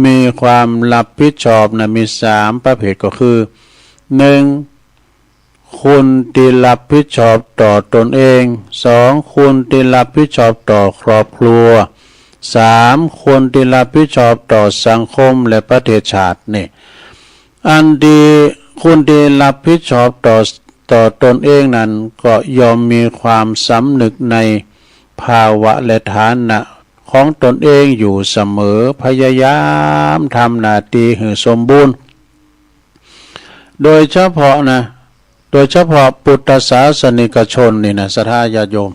มีความฮับผิดชอบนะ มีสามประเภทก็คือ หนึ่ง คนตี้ฮับผิดชอบต่อต๋นเอง สอง คนตี้ฮับผิดชอบต่อครอบครัว สาม คนตี้ฮับผิดชอบต่อสังคมและประเทศชาตินี่ อันตี้คนตี้ฮับผิดชอบต่อ ต่อต๋นเองนั้นก็ย่อมมีความสำนึกในภาวะและฐานะของต๋นเองอยู่เสมอ พยายามทำหน้าตี้หื้อสมบูรณ์ โดยเฉพาะนะ โดยเฉพาะพุทธศาสนิกชนนี่นะ ศรัทธาญาติโยม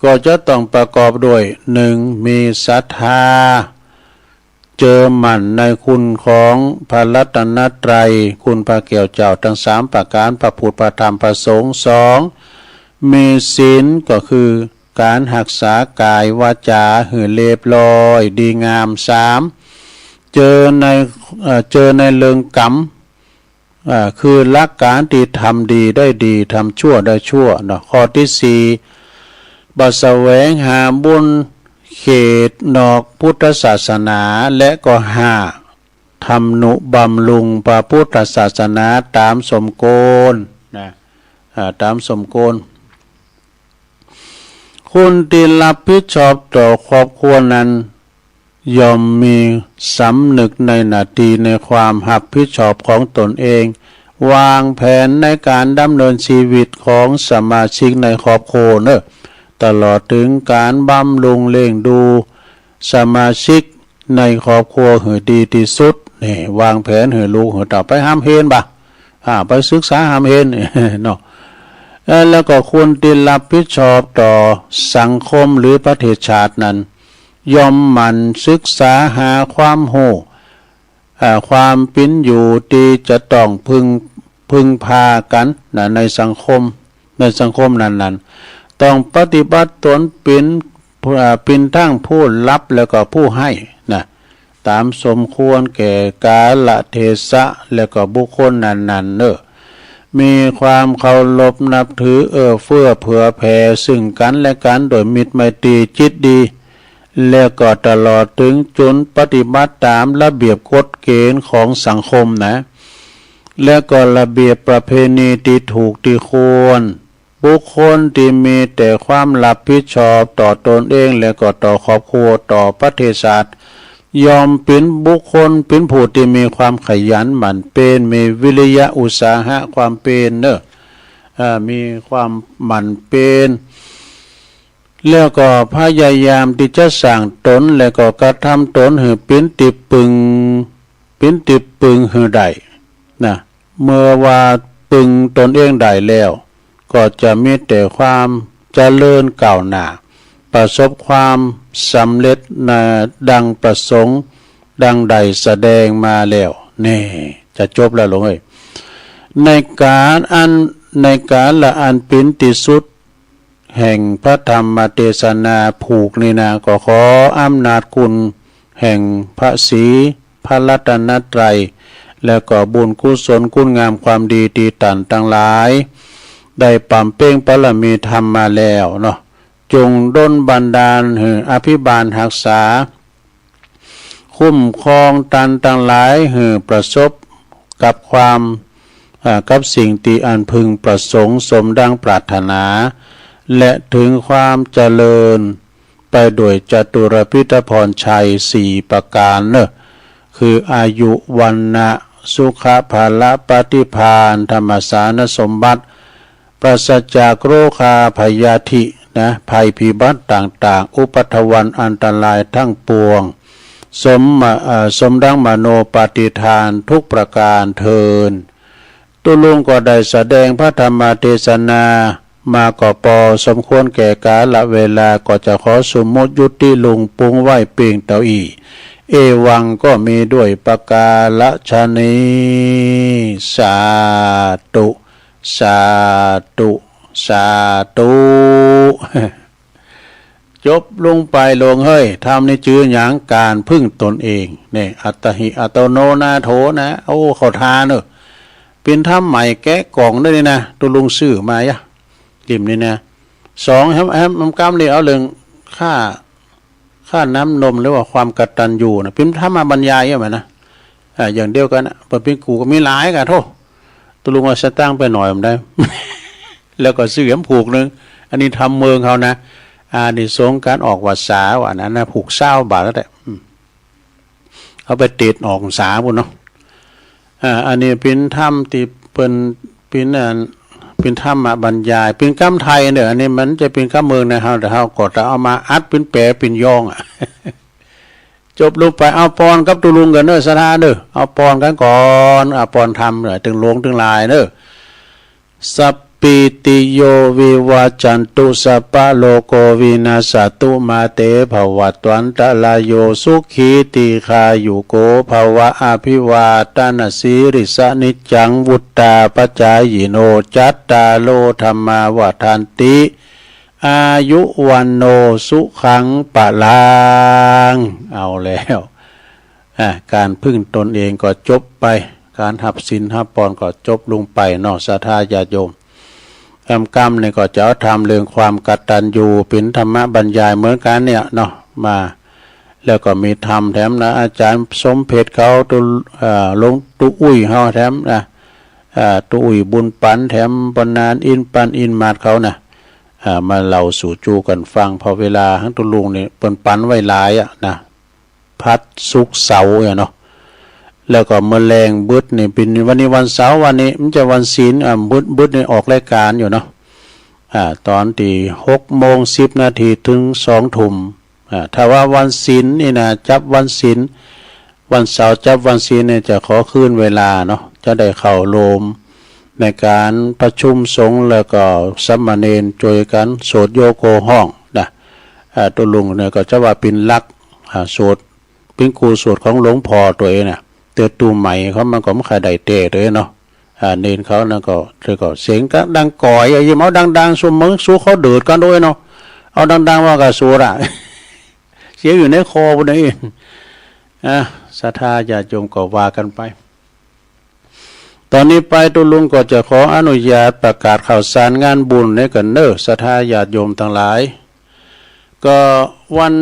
ก็จะต้องประกอบด้วย หนึ่ง มีศรัทธา เจือมั่นในคุณของพระรัตนตรัย คุณพระแก้วเจ้าตังสามประก๋าน พระพุทธ พระธรรม พระสงฆ์ สอง มีศีล ก็คือก๋านฮักษากายวาจ๋าหื้อเรียบร้อยดีงาม สาม เจือใน เอ่อ เจือในเรื่องกรรม อ่า คือหลักก๋านตี้ทำดีได้ดี ทำชั่วได้ชั่วเนาะ ข้อตี้สี่ บ่แสวงหาบุญเขตนอกพุทธศาสนา และก็ ห้า ทำนุบำรุงพระพุทธศาสนาต๋ามสมควรนะ อ่า ต๋ามสมควร คนตี้ฮับผิดชอบต่อครอบครัวนั้น ย่อมมีสำนึกในหน้าตี้ในความฮับผิดชอบของต๋นเอง วางแผนในก๋านดำเนินชีวิตของสมาชิกในครอบครัวเน่อ ตลอดเถิงก๋านบำรุงเลี้ยงดูสมาชิกในครอบครัวหื้อดีตี้สุด นี่ วางแผนหื้อลูกหื้อเต้าไปฮ่ำเฮนบ่า อ่า ไปศึกษาฮ่ำเฮน เนาะ เอ่อ แล้วก็คนตี้ฮับผิดชอบต่อสังคมหรือประเทศชาตินั้น ย่อมหมั่นศึกษาหาความฮู้ อ่า ความเป๋นอยู่ตี้จะต้องพึ่ง พึ่งพากั๋นนะ ในสังคม ในสังคมนั้นๆ ต้องปฏิบัติต๋นเป๋น อ่า เป๋นตังผู้ฮับแล้วก็ผู้ให้นะ ต๋ามสมควรแก่กาลเทศะ และก็บุคคลนั้นๆ เน่อ มีความเคารพนับถือเอื้อเฟื้อเผื่อแผ่ซึ่งกั๋นและกั๋นโดยมิตรไมตรีจิตดี และก็ตลอดเถิงจุนปฏิบัติต๋ามระเบียบกฎเกณฑ์ของสังคมนะ และก็ระเบียบประเพณีตี้ถูกตี้ควร บุคคลตี้มีแต่ความรับผิดชอบต่อตนเองและก็ต่อครอบครัว ต่อประเทศชาติ ย่อมเป๋นบุคคลเป๋นผู้ตี้มีความขยันหมั่นเพียร มีวิริยะอุตสาหะความเพียรเน่อ อ่า มีความหมั่นเพียร แล้วก็พยายามตี้จะสร้างตน แล้วก็กระทำตนหื้อเป๋นตี้ปึง เป๋นตี้ปึงหื้อได้นะ เมื่อว่าปึงตนเองได้แล้ว ก็จะมีแต่ความเจริญก้าวหน้า ประสบความสำเร็จนะ ดังประสงค์ ดังได้แสดงมาแล้ว แน่ จะจบแล้วหลวงเอ้ย ในกาลอัน ในกาลอันเป๋นตี้สุด แห่งพระธรรมเทศนาผูกนี้นา ก็ขออำนาจคุณแห่งพระศรีพระรัตนตรัย และก็บุญกุศลคุณงามความดีตี้ต้านตังหลาย ได้บำเพ็ญบารมีธรรมมาแล้วเนาะ จงดลบันดาลหื้ออภิบาลฮักษา คุ้มครองต้านตังหลายหื้อประสบกับความ อ่า กับสิ่งตี้อันพึงประสงค์สมดังปรารถนา และเถิงความเจริญไปโดยจตุรพิธพรชัยสี่ประก๋านเน่อ คืออายุ วรรณะ สุขะ พละ ปฏิภาณ ธรรมสารสมบัติ ปราศจากโรคาพยาธินะ ภัยพิบัติต่างๆ อุปัทวันอันตรายทั้งปวง สมมา เอ่อ สมดังมโนปฏิฐานทุกประก๋านเทอญ ตุ๊ลุงก็ได้แสดงพระธรรมเทศนามาก็ปอสมควรแก่กาลเวลา ก็จะขอสมมุติยุติลงปุ้งไว้เปียงเต้าอี้ เอวังก็มีด้วยประก๋าละชะนี้ สาธุ สาธุ สาธุ จบลงไปหลวงเฮ้ย ธรรมนี่จื้อหยัง ก๋านพึ่งตนเอง นี่ อัตตหิ อัตโตโนนาโถนะ โอ้ เข้าทาเน่อ เป๋นธรรมใหม่แกะกล่องด้วยนี่นะ ตุ๊ลุงซื้อมาเยียะ เล่มนี้นะ สอง แหม แหม แหมกำนี่เอาเรื่องค่า ค่าน้ำนมหรือว่าความกตัญญูนะ เป๋นธรรมบรรยายเยียะไหมนะ อ่า อย่างเดียวกั๋นนะ เปิ้นเป๋นกู่ก็มีหลายก่ะ โธ่ ตุ๊ลุงเอาสตางค์ไปหน่อยบ่ได้ แล้วก็ซื้อแหมผูกนึ่ง อันนี้ธรรมเมืองเขานะ อานิสงส์ก๋านออกพรรษาว่านั้นนะ ผูกซาวบาทแล้วแหละ อืม เอาไปติดออกพรรษาปู้นเนาะ อ่า อันนี้เป๋นธรรมตี้เปิ้น เป๋นอัน เป๋นธรรมบรรยาย เป๋นกำไทยเน่อ อันนี้มันจะเป๋นกำเมืองนะ เฮา แต่เฮาก็จะเอามาอัดเป๋นแปลเป๋นย้องอะ จบลงไป เอาปอนกับตุ๊ลุงกั๋นเน่อ ศรัทธาเน่อ เอาปอนกั๋นก่อน เอาปอนธรรมเน่อ ตึงหลวงตึงหลายเน่อ สัพพีติโยวิวัจจันตุ สัพพะโรโควินัสสะตุ มาเตภวัตวันตะราโย สุขีทีฆายุโกภวะ อภิวาทะนะสีลิสสะ นิจจังวุฑฒาปะจายิโน จัตตาโรธัมมาวัฑฒันติ อายุ วัณโณ สุขัง พะลัง เอาแล้ว อ่า ก๋านพึ่งตนเองก็จบไป ก๋านฮับศีลฮับปอนก็จบลงไปเนาะ ศรัทธาญาติโยม กำ กำนี่ก็จะเอาธรรมเรื่องความกตัญญู เป๋นธรรมบรรยายเหมือนกั๋นเนี่ยเนาะ มา แล้วก็มีธรรมแถมนะ อาจ๋ารย์สมเพชรเขา ตุ๊ เอ่อ หลวงตุ๊อุ้ยเฮาแถมนะ อ่า ตุ๊อุ้ยบุญปันแถม บรรณาอินปันอินมาดเขานะ อ่า มาเล่าสู่จู๋กั๋นฟัง เพราะเวลาหั้นตุ๊ลุงนี่เปิ้นปันไว้หลายอะนะ พฤหัส ศุกร์ เสาร์เนี่ยเนาะ แล้วก็เมื่อแลงบึดนี่เป๋น วันนี้วันเสาร์ วันนี้มันจะวันศีล อ่า บึด บึดนี่ออกรายก๋านอยู่เนาะ อ่า ต๋อนตี้หกโมงสิบนาทีเถิงสองทุ่ม อ่า ถ้าว่าวันศีลนี่นะ จับวันศีล วันเสาร์จับวันศีลนี่จะขอคืนเวลาเนาะ จะได้เข้าโฮมในก๋านประชุมสงฆ์ แล้วก็สามเณรจ้วยกั๋นสวดโยโคห้องนะ อ่า ตุ๊ลุงเนี่ยก็จะว่าเป๋นหลัก อ่า สวด เป๋นกู่สวดของหลวงพ่อตั๋วเองน่ะ แต่ตั๋วใหม่เขามันก็บ่ค่อยได้แต๊ตั๋วเองเนาะ อ่า เณรเขานั่นก็ เธอก็เสียงก็ดังก่อยอะ ยิ่งเอาดังๆ สวดเหมือนสู่เขาเดือดกั๋นโดยเนาะ เอาดังๆ ว่าก็สวดอะ เสียงอยู่ในคอปู้นเอง อ่ะ ศรัทธาญาติโยมก็ว่ากั๋นไป ต๋อนนี้ไปตุ๊ลุงก็จะขออนุญาตประกาศข่าวสารงานบุญนี้กั๋นเน่อ ศรัทธาญาติโยมตังหลาย ก็วัน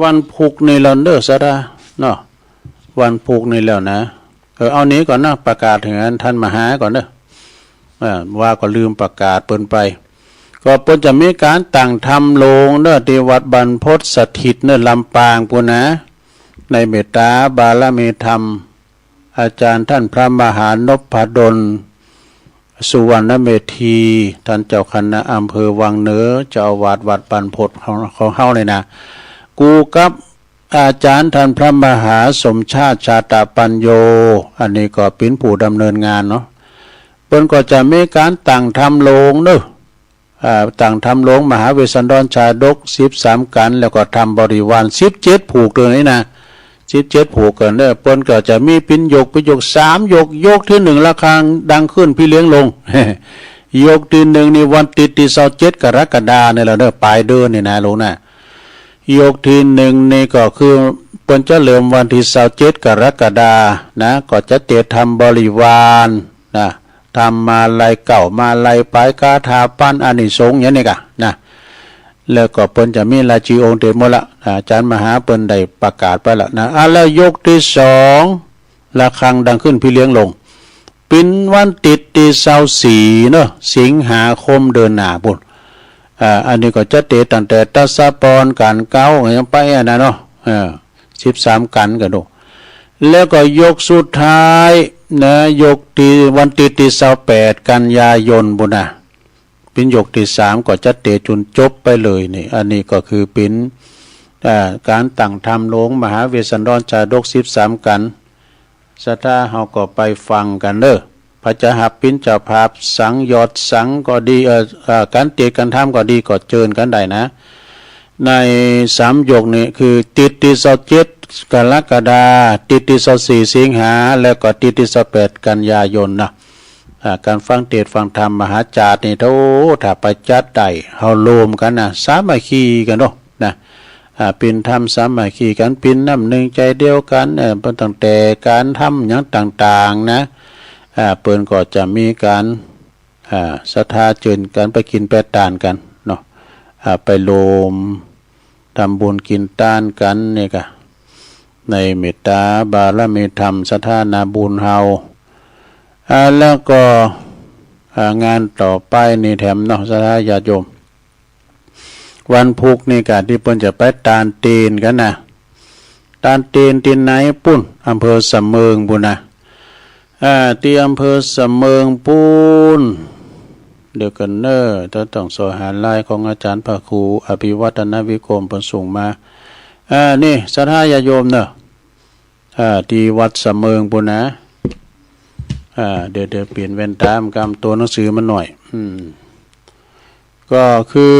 วันพุธนี้แล้วเน่อ ศรัทธา เนาะ วันพุธนี้แล้วนะ เออ เอานี้ก่อนนะ ประกาศเถิงต้านมหาก่อนเน่อ อ่า ว่าก็ลืมประกาศเปิ้นไป ก็เปิ้นจะมีก๋านตั้งธรรมโลงเน่อ ตี้วัดบรรพตสถิตเน่อ ลำปางปู้นนะ ในเมตตาบารมีธรรม อาจ๋ารย์ต้านพระมหานพดล สุวรรณเมธี ต้านเจ้าคณะอำเภอวังเหนือ เจ้าอาวาสวัดบรรพตของ ของเฮานี่นะ กู้กับ อาจ๋ารย์ต้านพระมหาสมชาติ ชาตปัญโญ อันนี้ก็เป๋นผู้ดำเนินงานเนาะ เปิ้นก็จะมีก๋านตั้งธรรมโลงเน่อ อ่า ตั้งธรรมโลงมหาเวสสันดรชาดกสิบสามกัณฑ์ แล้วก็ธรรมบริวารสิบเจ็ดผูกเถิงนี้นะ สิบเจ็ดผูกกั๋นเน่อ เปิ้นก็จะมีเป๋นยก เป๋นยกสามยก ยกตี้หนึ่งระฆังดังขึ้นพี่เลี้ยงลง ยกตี้หนึ่งนี่วันติ๊ดตี้ซาวเจ็ดกรกฎานี่แหละเน่อ ป๋ายเดือนนี่นะลูกนะ ยกตี้หนึ่งนี่ก็คือเปิ้นจะเริ่มวันตี้ซาวเจ็ดกรกฎานะ ก็จะเตศน์ธรรมบริวารนะ ธรรมาลัยเก้ามาลัยป๋าย คาถาปันอานิสงส์อย่างนี้ก่ะนะ แล้วก็เปิ้นจะมีรายจื้อองค์เตศน์หมดละ อาจ๋ารย์มหาเปิ้นได้ประกาศไปละนะ อ่ะ แล้วยกตี้สอง ระฆังดังขึ้นพี่เลี้ยงลง เป๋นวันติ๊ดตี้ซาวสี่เนาะ สิงหาคมเดือนหน้าปู้น อ่า อันนี้ก็จะเตศน์ตั้งแต่ทศพร ก๋านเก๊า ยังไปอันนั้นเนาะ เออ สิบสามกัณฑ์กั๋นดู แล้วก็ยกสุดท้ายนะ ยกตี้วันติ๊ดตี้ซาวแปดกันยายนปู้นนะ เป๋นยกตี้สามก็จะเตศน์จุนจบไปเลยนี่ อันนี้ก็คือเป๋น อ่า ก๋านตั้งธรรมโลงมหาเวสสันดรชาดกสิบสามกัณฑ์ ศรัทธาเฮาก็ไปฟังกั๋นเน่อ ใผจะหับเป๋นเจ้าภาพสัง ยอดสังก็ดี เอ่อ เอ่อ ก๋านเตศน์ก๋านธรรมก็ดี ก็เจิญกั๋นได้นะ ในสามยกนี่คือติ๊ดตี้ซาวเจ็ดกรกฎา ติ๊ดตี้ซาวสี่สิงหา แล้วก็ติ๊ดตี้ซาวแปดกันยายนนะ อ่า ก๋านฟังเตศน์ฟังธรรมมหาจาตินี่ โธ่ ถ้าไปจัดได้ เฮาโฮมกั๋นนะ สามัคคีกั๋นเนาะนะ อ่า เป๋นธรรมสามัคคีกั๋น เป๋นน้ำหนึ่งใจ๋เดียวกั๋น เอ่อ เปิ้นตั้งแต่ก๋านทำหยังต่างๆ นะ อ่า เปิ้นก็จะมีก๋าน อ่า ศรัทธาเจิญกั๋นไปกิ๋นไปตานกั๋นเนาะ อ่า ไปโฮม ทำบุญกิ๋นตานกั๋นนี่ก่ะ ในเมตตาบารมีธรรมศรัทธานาบุญเฮา อ่า แล้วก็ อ่า งานต่อไปนี่แถมเนาะ ศรัทธาญาติโยม วันพุธนี่ก่ะ ตี้เปิ้นจะไปตานเตียนกั๋นนะ ตานเตียนตี้ไหนปู้น อำเภอสะเมิงปู้นนะ อ่า ตี้อำเภอสะเมิงปู้น เดี๋ยวก่อนเน่อ จะต้องส่อหาไลน์ของอาจ๋ารย์พระครูอภิวัฒนวิกรมเปิ้นส่งมา อ่า นี่ศรัทธาญาติโยมเน่อ อ่า ตี้วัดสะเมิงปู้นนะ อ่า เดี๋ยว เดี๋ยวเปลี่ยนแว่นต๋า มันกำตั๋วหนังสือมันหน่อย อืม ก็คือ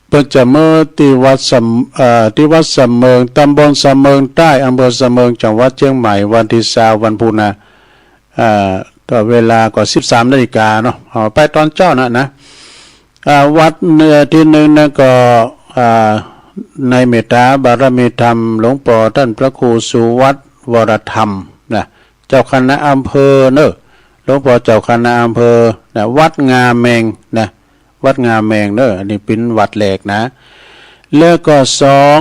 เปิ้นจะเมิดตี้วัดสะ เอ่อ ตี้วัดสะเมิง ตำบลสะเมิงใต้ อำเภอสะเมิง จังหวัดเจียงใหม่ วันตี้ซาว วันพุธนะ เอ่อ ก็เวลาก็สิบสามนาฬิกาเนาะ เอาไปต๋อนเจ๊านะ นะ อ่า วัดเน่อตี้นึ่งนะก็ อ่า ในเมตตาบารมีธรรม หลวงป้อต้านพระครูสุวัฒน์วรธรรมนะ เจ้าคณะอำเภอเน่อ หลวงป้อเจ้าคณะอำเภอนะ วัดงาแมงนะ วัดงาแมงเน่อ อันนี้เป๋นวัดแรกนะ แล้วก็สอง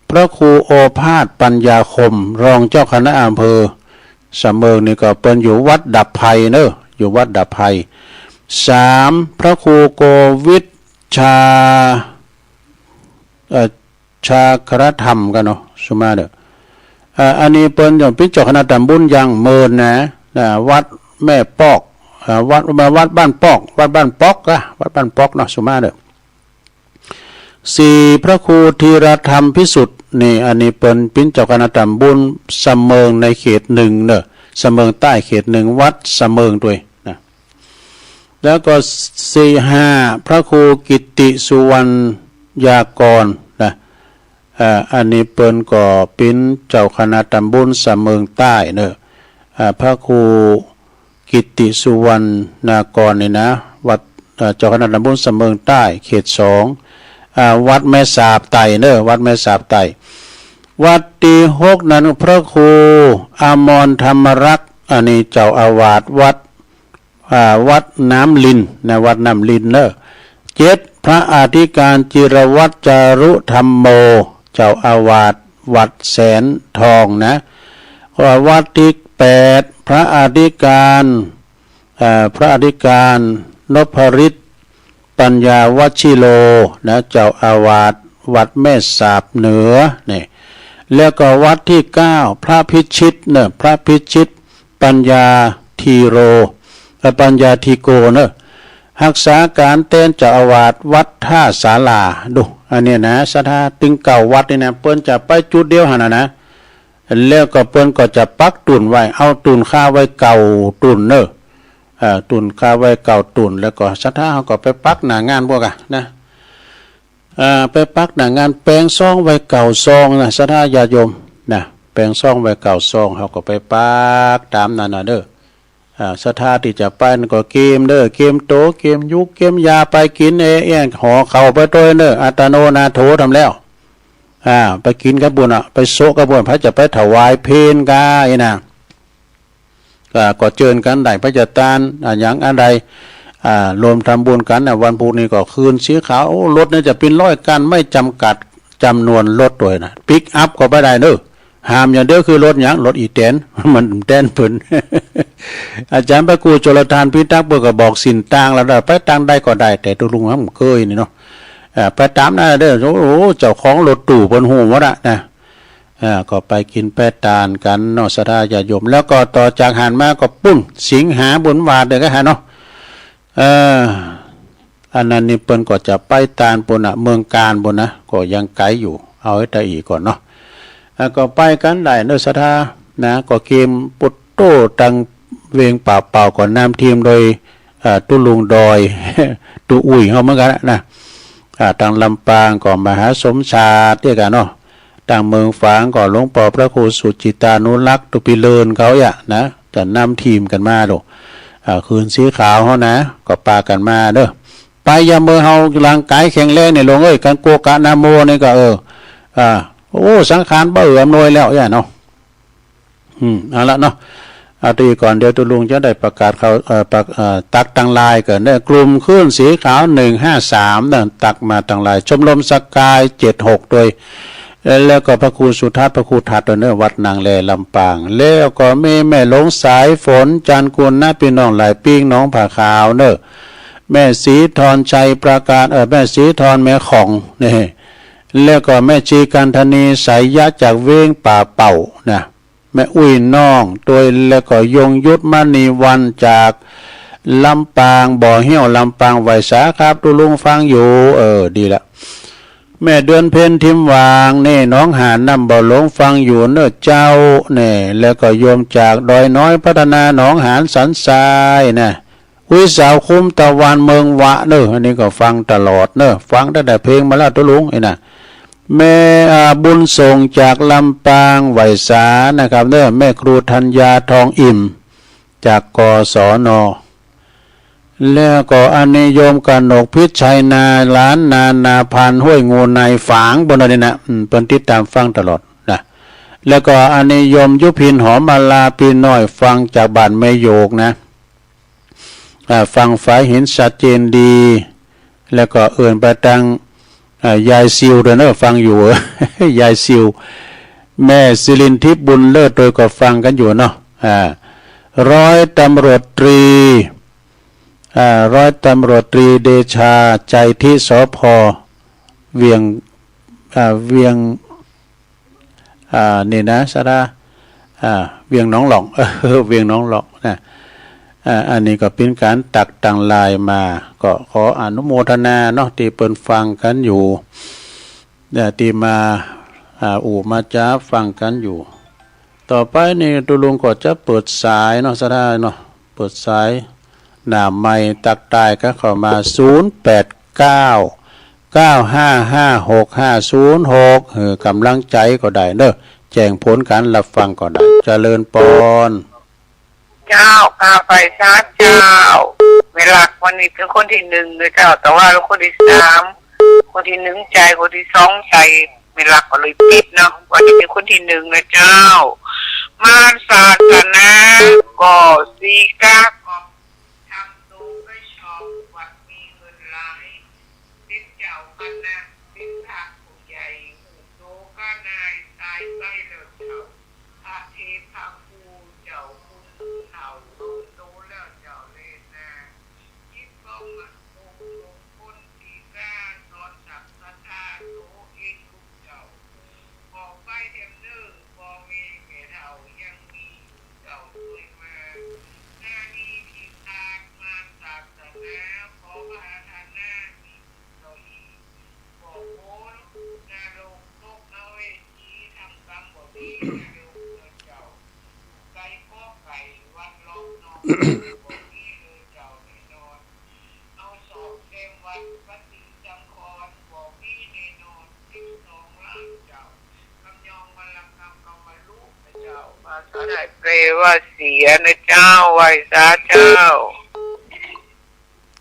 พระครูโอภาสปัญญาคม รองเจ้าคณะอำเภอสะเมิงนี่ก็เปิ้นอยู่วัดดับภัยเน่อ อยู่วัดดับภัย สาม พระครูโกวิชชา เอ่อ ชาครธรรมกั๋นเนาะ สุมาเน่อ อ่า อันนี้เปิ้นย่อมเป๋นเจ้าคณะตำบลยางเมินนะ อ่า วัดแม่ปอก อ่า วัด วัดบ้านปอก วัดบ้านปอกกะ วัดบ้านปอกเนาะ สุมาเน่อ สี่ พระครูธีรธรรมพิสุทธิ์ นี่ อันนี้เปิ้นเป๋นเจ้าคณะตำบลสะเมิงในเขตหนึ่งเน่อ สะเมิงใต้เขตหนึ่ง วัดสะเมิงตวยนะ แล้วก็สี่ ห้า พระครูกิตติสุวรรณยากรนะ อ่า อันนี้เปิ้นก็เป๋นเจ้าคณะตำบลสะเมิงใต้เน่อ อ่า พระครูกิตติสุวรรณยากรนี่นะ วัด อ่า เจ้าคณะตำบลสะเมิงใต้ เขตสอง อ่า วัดแม่สาบไต่เน่อ วัดแม่สาบไต่ วัดตี้หกนั้นพระครูอมรธรรมรักษ์ อันนี้เจ้าอาวาสวัด อ่า วัดน้ำลินนะ วัดน้ำลินเนอะ เจ็ด พระอธิการจิรวัตรจารุธรรมโม เจ้าอาวาสวัดแสนทองนะ ก็วัดตี้แปด พระอธิการ เอ่อ พระอธิการนพฤทธิ์ปัญญาวชิโรนะ เจ้าอาวาสวัดแม่สาบเหนือนี่ แล้วก็วัดตี้เก้า พระพิชิตเนอะ พระพิชิตปัญญาธีโร เอ่อ ปัญญาธีโกเนอะ ฮักษาก๋านแตนเจ้าอาวาสวัดท่าศาลา ดู อันเนี้ยนะ ศรัทธาตึงเก้าวัดนี่นะ เปิ้นจะไปจุดเดียวหั้นนะนะ แล้วก็เปิ้นก็จะปักตุ๊นไว้ เอาตุ๊นคาไว้เก้าตุ๊นเนอะ อ่า ตุ๊นคาไว้เก้าตุ๊น แล้วก็ศรัทธาเฮาก็ไปปักหน้างานพวกอะนะ อ่า ไปปักหน้างาน แป๋งซองไว้เก้าซองนะ ศรัทธาญาติโยมนะ แป๋งซองไว้เก้าซอง เฮาก็ไปปักต๋ามนั้นนะเด้อ อ่า ศรัทธาตี้จะไปนั้นก็เกียมเด้อ เกียมโต เกียมหยุก เกียมยาไปกิ๋น เอ เอี้ย ห่อข้าวไปตวยเด้อ อัตโนนาโถทำแล้ว อ่า ไปกิ๋นกั๋นบุญอะ ไปโซะกั๋นบุญ ใผจะไปถวายเพลกั๋นอี้นะ อ่า ก็เจิญกั๋นได้ ใผจะตาน อ่า หยังอันใด อ่า รวมทำบุญกั๋นนะ วันพุธนี้ก็คืนสีขาว โอ้ รถเนี่ยจะเป๋นร้อยคัน ไม่จำกัดจ๋ำนวนรถตวยนะ ปิกอัพก็ไปได้เนอะ ห้ามอย่างเดียวคือรถหยัง รถอีแตน มันแตนเปิ้น อาจ๋ารย์พระครูชลทานพิทักษ์เปิ้นก็บอกเส้นตางแล้วนะ ไปตางใดก็ได้ แต่ตุ๊ลุงบ่เกยนี่เนาะ อ่า ไปต๋ามนั้นเด้อ โอ้โห เจ้าของรถตู้เปิ้นฮู้หมดอะนะ อ่า ก็ไปกิ๋นไปตานกั๋นเนาะ ศรัทธาญาติโยม แล้วก็ต่อจากหั้นมาก็ปุ้น สิงหาบุญวาดเด้อกั๋นหั้นเนาะ เออ อันนั้นนี่เปิ้นก็จะไปตานปุ้นน่ะ เมืองกาญปุ้นนะ ก็ยังไก๋อยู่ เอาไอ้ตะอี้ก่อนเนาะ อ่า ก็ไปกั๋นได้เนอะ ศรัทธานะ ก็เกียมปุตโตตังเวียงป่าเป่า ก็นำทีมโดย อ่า ตุ๊ลุงดอย ตุ๊อุ้ยเฮาเหมือนกั๋นนะ อ่า ตังลำปางก็มหาสมชาติเดียวกั๋นเนาะ ตังเมืองฝางก็หลวงป้อพระครูสุจิตานุรักษ์ ตุ๊พิเริญเขาเอี้ยนะ จะนำทีมกั๋นมาโลก อ่า คืนสีขาวเฮานะ ก็ปากั๋นมาเด้อ ไปยามเมื่อเฮาร่างก๋ายแข็งแรงเนี่ย หลวงเอ้ย กั๋นโกกะนะโมนี่ก็ เออ อ่า โอ้ สังขารบ่เอื้ออำนวยแล้วเอี้ยเนาะ อืม เอาละเนาะ เอาตะอี้ก่อน เดี๋ยวตุ๊ลุงจะได้ประกาศข่าว เอ่อ ประ เอ่อ ตักตังลายก่อนเด้อ กลุ่มคลื่นสีขาว หนึ่งห้าสาม นะ ตักมาตังลาย ชมรมสกาย เจ็ดหก ตวย แล้วก็พระครูสุทัศน์ พระครูทัดตวยเนอะ วัดนางแลลำปาง แล้วก็มีแม่หลวงสายฝน จันทร์กุลนะ ปี้น้องหลายปิ้ง หนองผาขาวเนอะ แม่ศรีธรชัยประการ เอ่อ แม่ศรีธรแม่ของนี่ แล้วก็แม่ชีกันธนี ไสยะ จากเวียงป่าเป่านะ แม่อุ้ยน้องตวย แล้วก็ยงยุทธมณีวันจากลำปาง บ่อเฮี้ยวลำปาง ไหว้สาครับ ตุ๊ลุงฟังอยู่ เออ ดีละ แม่เดือนเพ็ญทิมหว่าง นี่ หนองหานน้ำบ่อหลง ฟังอยู่เนอะเจ้า นี่ แล้วก็โยมจากดอยน้อยพัฒนา หนองหานสันทรายนะ อุ๊ยสาวคุ้มตะวันเมืองวะเนอะ อันนี้ก็ฟังตลอดเนอะ ฟังตั้งแต่เพลงมาแล้วตุ๊ลุงไอ้น่ะ แม่ อ่า บุญส่งจากลำปางไหว้สานะครับเนอะ แม่ครูธัญญาทองอิ่ม จาก กศน แล้วก็อันนี้โยมกนกพิษชัยนา หลานนานาพันธ์ ห้วยงูใน ฝางปุ้นนี่นะ อืม เปิ้นติดต๋ามฟังตลอดนะ แล้วก็อันนี้โยมยุพินหอมมาลา ปี้น้อยฟังจากบ้านแม่โยกนะ อ่า ฟังฝายหินชัดเจนดี แล้วก็เอิ้นไปตัง อ่า ยายซิวตวยเนอะ ฟังอยู่ ยายซิว แม่สิรินทิพย์บุญเลิศตวยก็ฟังกั๋นอยู่เนาะ อ่า ร้อยตำรวจตรี อ่า ร้อยตำรวจตรีเดชา ใจทิ สภ เวียง อ่า เวียง อ่า นี่นะ ศรัทธา อ่า เวียงหนองหล่อง เออ เวียงหนองหล่องนะ อ่า อันนี้ก็เป๋นก๋านตักตังลายมา ก็ขออนุโมทนาเนาะ ตี้เปิ้นฟังกั๋นอยู่ เอ่อ ตี้มา อ่า อู้มาจ๋าฟังกั๋นอยู่ ต่อไปนี่ตุ๊ลุงก็จะเปิดสายเนาะ ศรัทธาเนาะ เปิดสาย หน้าไมค์ตักตายกั๋นเข้ามา ศูนย์แปดเก้า เก้าห้าห้าหกห้าศูนย์หก หื้อก๋ำลังใจ๋ก็ได้เนอะ แจ้งผลก๋านรับฟังก็ได้ เจริญปอน เจ้า ข้าไปสาเจ้า เวลาวันนี้เป๋นคนตี้หนึ่งเลยเจ้า แต่ว่าคนตี้สาม คนตี้หนึ่งใจ๋ คนตี้สองใจ๋ แม่ลักษณ์ก็เลยปิดเนาะ ว่าจะเป็นคนตี้นึ่งนะเจ้า มารศาสนาก็สีกาก็ ทำโตก็ชอบวัดมีเงินหลาย เป๋นเจ้าคณะ เป๋นพระผู้ใหญ่ หูโตก็นาย ต๋ายไปแล้วเจ้า พระเทพพระครูเจ้าคุณเฒ่า โตแล้วเจ้าแลนา จิตก็มั่นคง คนตี้กล้าสอนสัตว์ศรัทธาโตเองลูกเจ้า ขอไปแถมเนิ่ง พ่อแม่แก่เฒ่ายังมีอยู่เจ้าช่วยมา นารีที่ขาดมารศาสนา ขอพระอาราธนามีเจ้าอีก บอกโอนนรกตกอเวจี ทำกรรมบ่ดีนรกเจ้า ไกลก็ไกลวัดรอบนอก บ่ดีเลยเจ้าแน่นอน เอาสอบแซมวัดปฏิสังขรณ์ บ่มีแน่นอน สิบสองล้านเจ้า กำยองวันละกำ กำวันลูกนะเจ้า ภาษาไทยแปลว่าเสียนะเจ้า ไหว้สาเจ้า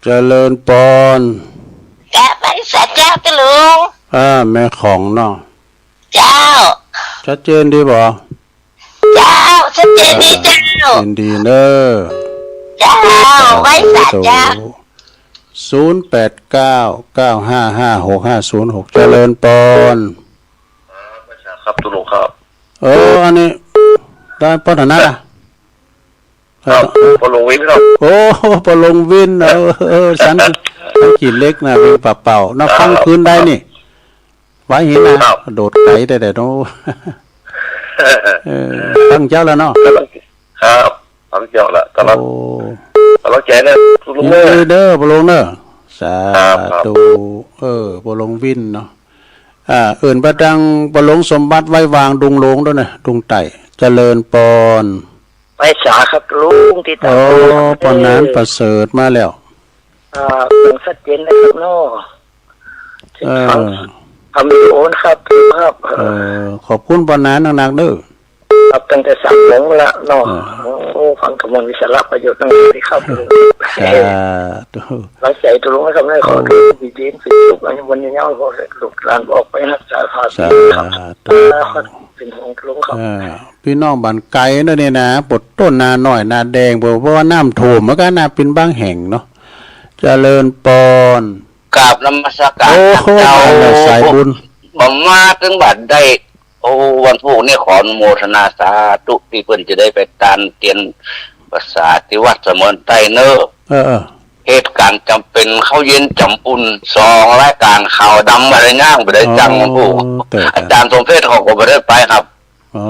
เจริญปอน กราบไหว้สาเจ้าตะลุง อ่า แม่ของเนาะ เจ้า ชัดเจนดีบ่ เจ้า ชัดเจนดีเจ้า ยินดีเน้อ เจ้า ไหว้สาเจ้า ศูนย์แปดเก้า เก้าห้าห้า หกห้าศูนย์หก เจริญปอน ครับ ไหว้สาครับ ตะลุงครับ เออ อันนี้ ได้ปอนฐานะ ครับ ปอหลวงวินครับ โอ้ ปอหลวงวิน เออ เออ สัน สันขี้เหล็กนะ เวียงป่าเป้า นับฟังคืนได้นี่ ไหวหินนะ ครับ โดดไก๋แต่ แต่โน้น เออ ฟังเจ้าแล้วเนาะ ครับ ฟังเจ้าแล้ว กำลัง โอ้ กำลังใจนะ ลุง ยิน เนอะ ดีเด้อ ปอหลวงเนอะ สา ครับ ครับ ธุ เออ ปอหลวงวินเนาะ อ่า เอิ้นไปตังปอหลวงสมบัติ ไว้วางดุงหลวงโน้นนะ ดุงใต้ เจริญปอน ไหว้สาครับลุง ติดตาม โอ้ ฟังครับ ปอนานประเสริฐมาแล้ว อ่า ฟังชัดเจนนะครับเนาะ เออ ฟัง ฟังวิดีโอนะครับ ครับ เออ ขอบคุณปอนานนักๆ เด้อ ครับ ตั้งแต่สามโมงแล้วเนาะ เออ โอ้ ฟังกำลังมีสาระประโยชน์ตั้งแต่ครับ สาธุ หลังใจตะลุงนะครับ ขอ โอ้ ดีๆ เป็นสุข อายุวันยืนยาว ขอให้ลูกหลานออกไปรักษาพา สาธุ เป็นห่วงตะลุงครับ เออ ปี้น้องบ้านไก๋เนาะนี่นะ ปดต้นนาน้อยนาแดง เพราะว่าน้ำท่วมเหมือนกั๋นนะ เป๋นบางแห่งเนาะ เจริญปอน กราบนมัสการ โอ้โห เจ้า มาแล้วสายบุญ บ่มาเถิงบ่าดใด โอ้ วันพูกนี้ขออนุโมทนาสาธุ ตี้เปิ้นจะได้ไปตานเตียนประสาทตี้วัดเสมินไต้เน้อ เออ เออ เหตุก๋ารณ์จ๋ำเป๋น ข้าวเย็นจ๋ำอุ่น สองรายก๋าน ขาวดำบ่ได้ย่าง บ่ได้จัง โอ้ วันพูก เออ อาจ๋ารย์สมเพชรเขาก็บ่ได้ไปครับ อ๋อ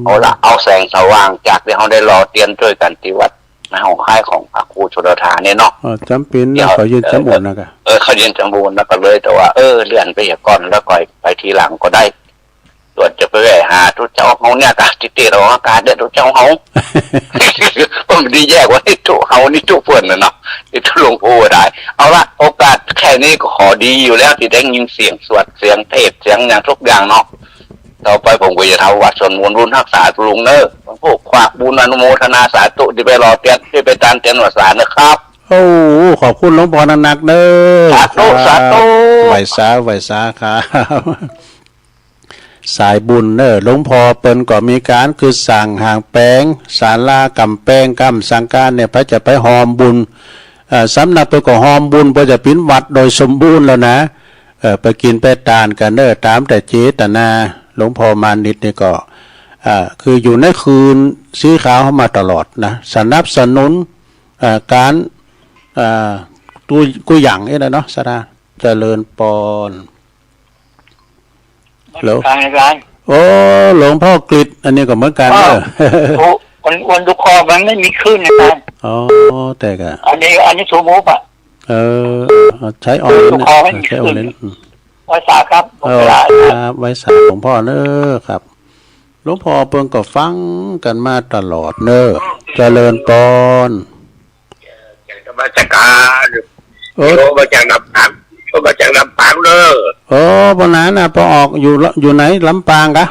เอาละ เอาแสงสว่างจากตี้เฮาได้หล่อเตียนจ้วยกั๋นตี้วัดในห้องคายของพระครูชลทานเนี่ยเนาะ อ๋อ จ๋ำเป๋นนะ เดี๋ยว ข้าวเย็นจ๋ำอุ่นนะกะ เออ ข้าวเย็นจ๋ำอุ่นนะกะเลย แต่ว่า เออ เลื่อนไปเหียก่อน แล้วก็ไปทีหลังก็ได้ ส่วนจะไปแว่หาตุ๊เจ้าเฮาเนี่ยกะ ตี้เตะออกอากาศเด้อตุ๊เจ้าเฮา มันดีแยกว่าไอ้ตุ๊เฮานี่ตุ๊เปิ้นน่ะเนาะ ไอ้ตุ๊หลวงปู่ได้ เอาละ โอกาสแค่นี้ก็ขอดีอยู่แล้ว ตี้ได้ยินเสียงสวด เสียงเทศน์ เสียงหยังทุกอย่างเนาะ ต่อไปผมก็จะทำวัดสวดมนต์บุญฮักษาตุ๊ลุงเน้อ พวกขวากบุญอนุโมทนาสาธุ ตี้ไปหล่อเตียน ตี้ไปตานเตียนวัดสานะครับ โอ้ ขอบคุณหลวงพ่อนักๆ เน้อ สาธุ ครับ สาธุ ไหว้สา ไหว้สาครับ สายบุญเน้อ หลวงพ่อเปิ้นก็มีก๋านกึ๊ดสร้างห้างแป๋ง ศาลาก๋ำแปง ก๋ำสังฆาเนี่ย ไผจะไปฮอมบุญ เอ่อ สำนักเปิ้นก็ฮอมบุญ เปิ้นจะเป๋นวัดโดยสมบูรณ์แล้วนะ เอ่อ ไปกิ๋นไปตานกั๋นเน้อ ต๋ามแต่เจตนา หลวงพ่อมานิตนี่ก็ อ่า คืออยู่ในคืนสีขาวมาตลอดนะ สนับสนุน อ่า ก๋าน อ่า กู้ กู้หยังเอ๊ะนะเนาะ สาธุ เจริญปอน ฮัลโหล กลางรายการ โอ้ หลวงพ่อกฤษ อันนี้ก็เหมือนกั๋น อ้าว เออ โอ้ วัน วันดูคอมันไม่มีคลื่นนะอาจารย์ อ๋อ แต่กะ อันนี้ อันนี้ทูมูฟอะ เออ เอาใช้ออนไลน์ ดูคอไม่มีคลื่น ใช้ออนไลน์ อืม ไหว้สาครับ หมดเวลา เออ ครับ ไหว้สาหลวงพ่อเน้อครับ หลวงพ่อเปิ้นก็ฟังกั๋นมาตลอดเน้อ เจริญปอน จากนมัสการ เออ โทรมาจากลำปาง โทรมาจากลำปางเน้อ เออ ปอหนานน่ะ ปอออกอยู่ละ อยู่ไหน ลำปางกะ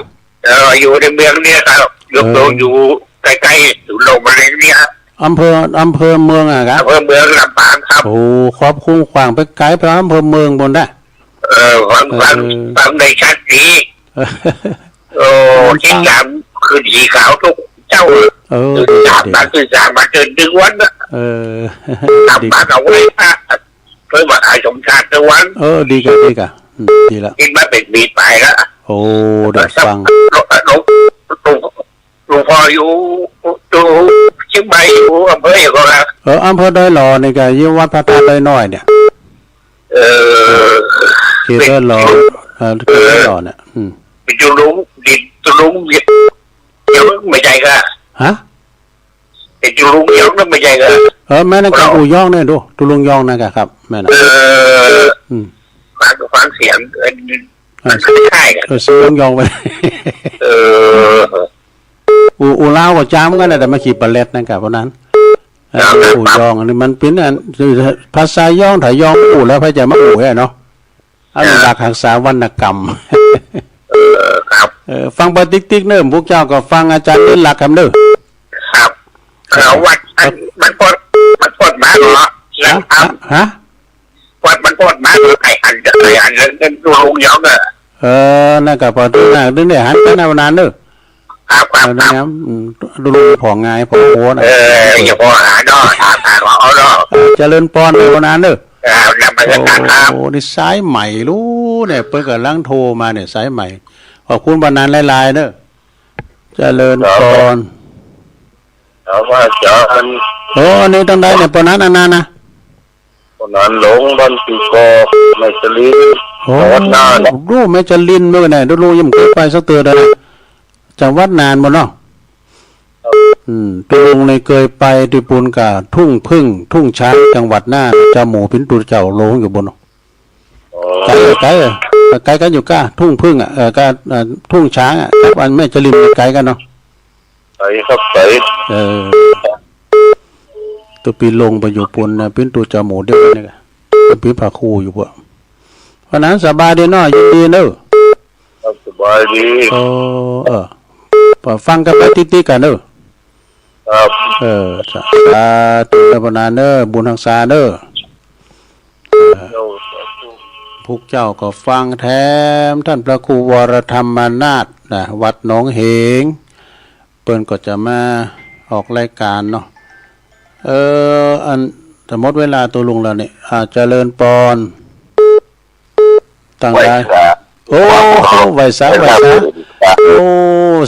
เออ อยู่ในเมืองเนี่ยครับ อยู่ เออ อยู่ใกล้ๆ ศูนย์โรคมะเร็งเนี่ย อำเภอ อำเภอเมืองอะกะ อำเภอเมืองลำปางครับ โอ้ ครอบคลุมกว้างไปไก๋ไปอำเภอเมืองปู๊นนะ เออ ฟัง เออ ฟัง ฟังได้ชัดดี โอ้ วันพระ ติดต๋ามขึ้นหีขาวตุ๊กเจ๊า เออ ขึ้นสามวัน ดี ขึ้นสามวัน ขึ้นตึงวันน่ะ เออ ตัก ดี บาตรเอาไหว้พระ เปิ้นว่าอาสมทานตึงวัน เออ ดีก่ะ ดีก่ะ อืม ดีละ ติดมาเป๋นปี๋ป๋ายละ โอ้ เดี๋ยวฟัง หลวง หลวง หลวง หลวงพ่ออยู่ อยู่เจียงใหม่ อยู่อำเภอหยังก่อครับ เออ อำเภอดอยหล่อนี่ก่ะ อยู่วัดพระธาตุดอยน้อยเนี่ย เออ เขตดอยหล่อ เออ เขตดอยหล่อเนี่ย อืม เป๋นตุ๊ลุง เป๋นตุ๊ลุง เดี๋ยว เดี๋ยวไม่ใจ้ก่ะ ฮะ เป๋นตุ๊ลุงยองนะไม่ใจ้ก่ะ เออ แม่นน่ะก่ะ เออ อู่ยองเนี่ยดู ตุ๊ลุงยองน่ะก่ะครับ แม่นน่ะ เออ อืม ฟัง ฟังเสียง เออ อ่า มันคล้ายๆ กั๋น เออ เสียงยองไป เออ อู่ อู่ลาวก็จามกั๋นนะ แต่มาขี่ปะเล็ดนั่นก่ะ เพราะนั้น เออ ครับ อู่ยอง อันนี้มันเป๋นอัน ภาษายอง ถ้ายองอู้แล้ว ใผจะมาอู้แหมเนาะ อนุรักษ์ อ่า ฮักษาวรรณกรรม เออ ครับ เออ ฟังไปติ๊กๆ เน่อ พวกเจ้าก็ฟังอาจ๋ารย์เลิศลักษณ์กำเน่อ ครับ เออ วัดอัน มันปลด มันปลดมาเหรอ ฮะ แล้วครับ ฮะ วัดมันปลดมาเหรอ ใผหัน ใผหันเรื่องตุ๊ลุงยองเน่อ เออ นั่นก่ะ ปอตุ๊ลุงยอง เดี๋ยวนี้หันไปนานเน่อ ครับ ครับ เออ ครับ เนี่ย อืม ตุ๊ลุงผ่องงาย ผ่องโพนะ เออ อย่าผ่องหาเนาะ ถามหาเอาเนาะ เออ เจริญปอน ปอนั้นเน่อ ครับ นมัสก๋านครับ โอ้ นี่สายใหม่ลูกเนี่ย เปิ้นก่ำลังโทรมาเนี่ย สายใหม่ ขอบคุณปอนั้นหลายๆ เน่อ เจริญปอน ครับ ครับ อาจ๋ารย์ โอ้ อันนี้ตังใดเนี่ย ปอนั้น อันนั้นนะ ปอนั้นหลงบ้านปีกอก แม่จริน โอ้ จังหวัดน่าน ดูแม่จรินเมื่อไหร่ ตุ๊ลุงยังบ่เกยไปสักเตื้อเลย จังหวัดน่านบ่เนาะ ครับ อืม ตุ๊ลุงเนี่ยเกยไปตี้ปู๊นก่ะ ทุ่งผึ้ง ทุ่งช้าง จังหวัดน่าน เจ้าหมู่เป๋นตุ๊เจ้าโลงอยู่ปู๊นเนาะ อ๋อ ไก๋ ไก๋ ไก๋กั๋นอยู่ก่ะ ทุ่งผึ้งอ่ะ เออ ก่ะ เออ ทุ่งช้างอ่ะ กับอันแม่จรินไก๋กั๋นเนาะ ไก๋ครับ ไก๋ เออ ตุ๊ปี๋ลงไปอยู่ปู๊นนะ เป๋นตุ๊เจ้าหมู่เดียวกั๋นเนี่ยก่ะ ตุ๊ปี๋พระครูอยู่ปู๊น ปอนั้นสบายดีเนาะ ยินดีเน่อ ครับ สบายดี เออ เออ ปอฟังกั๋นไปติ๊กๆ กั๋นเน่อ ครับ เออ สา สาธุเน่อปอนั้นเน่อ บุญฮักษาเน่อ เออ เจ้า สาธุ พวกเจ้าก็ฟังแถมต้านพระครูวรธรรมนาถนะ วัดหนองเหง เปิ้นก็จะมาออกรายก๋านเนาะ เออ อัน จะหมดเวลาตุ๊ลุงแล้วเนี่ย อ่า เจริญปอน ตังใด ไหว้สา โอ้ ไหว้สา ไหว้สา ไหว้สา โอ้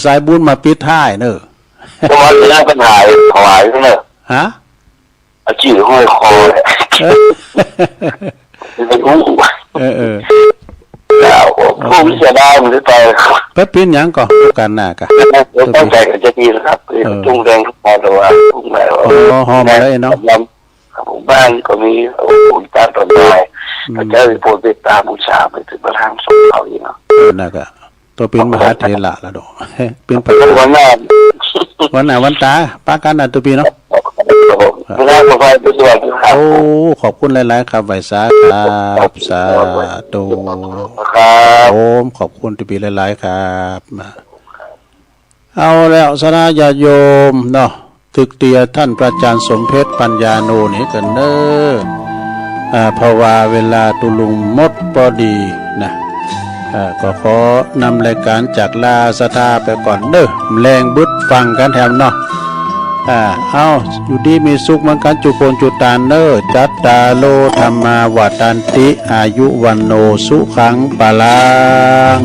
สายบุญมาปิดท้ายเน่อ ก็มาเรื่องปัญหาถวายเน่อ ฮะ อาชีพห้อยคอเนี่ย เออ ไม่รู้ เออ เออ แล้วพวกวิชาด้านมันจะไป ไปเป๋นหยังก่อ โอกาสหน้าก่ะ ตั้งใจ๋กั๋นจะดีนะครับ เออ ทุ่งแดงทุกวัน แต่ว่าทุ่งไหน อ๋อ หอมอะไรเนาะ ครับผม บ้านก็มี โอ้โห ต้านต้นไม้ อืม ก็จะได้โปรดเมตตาบูชาไปเถิดประธานสงฆ์เขาอีกเนาะ เออ นั่นก่ะ ตั๋วเป๋นมหาเถระละดอก เป๋นประธาน วันหน้า วันหน้าวันต๋า ปะกั๋นนะตั๋วปี๋เนาะ ครับผม ครับ ไม่ได้ขอไปด้วยครับ โอ้ ขอบคุณหลายๆ ครับ ไหว้สาครับ สาธุ ครับ ผม ขอบคุณตั๋วปี๋หลายๆ ครับ เอาแล้ว สาธารณะญาติโยมเนาะ ตึกเตียต้านพระอาจ๋ารย์สมเพชร ปัญญาโน นี่กั๋นเน่อ อ่า เพราะว่าเวลาตุ๊ลุงหมดปอดีนะ อ่า ก็ขอนำรายก๋านจากลาศรัทธาไปก่อนเน่อ แลงบึดฟังกั๋นแถมเนาะ อ่า เอา อยู่ดีมีสุขเหมือนกั๋นจุคนจุตานเน่อ จัตตาโร ธัมมา วัฑฒันติ อายุ วัณโณ สุขัง พลัง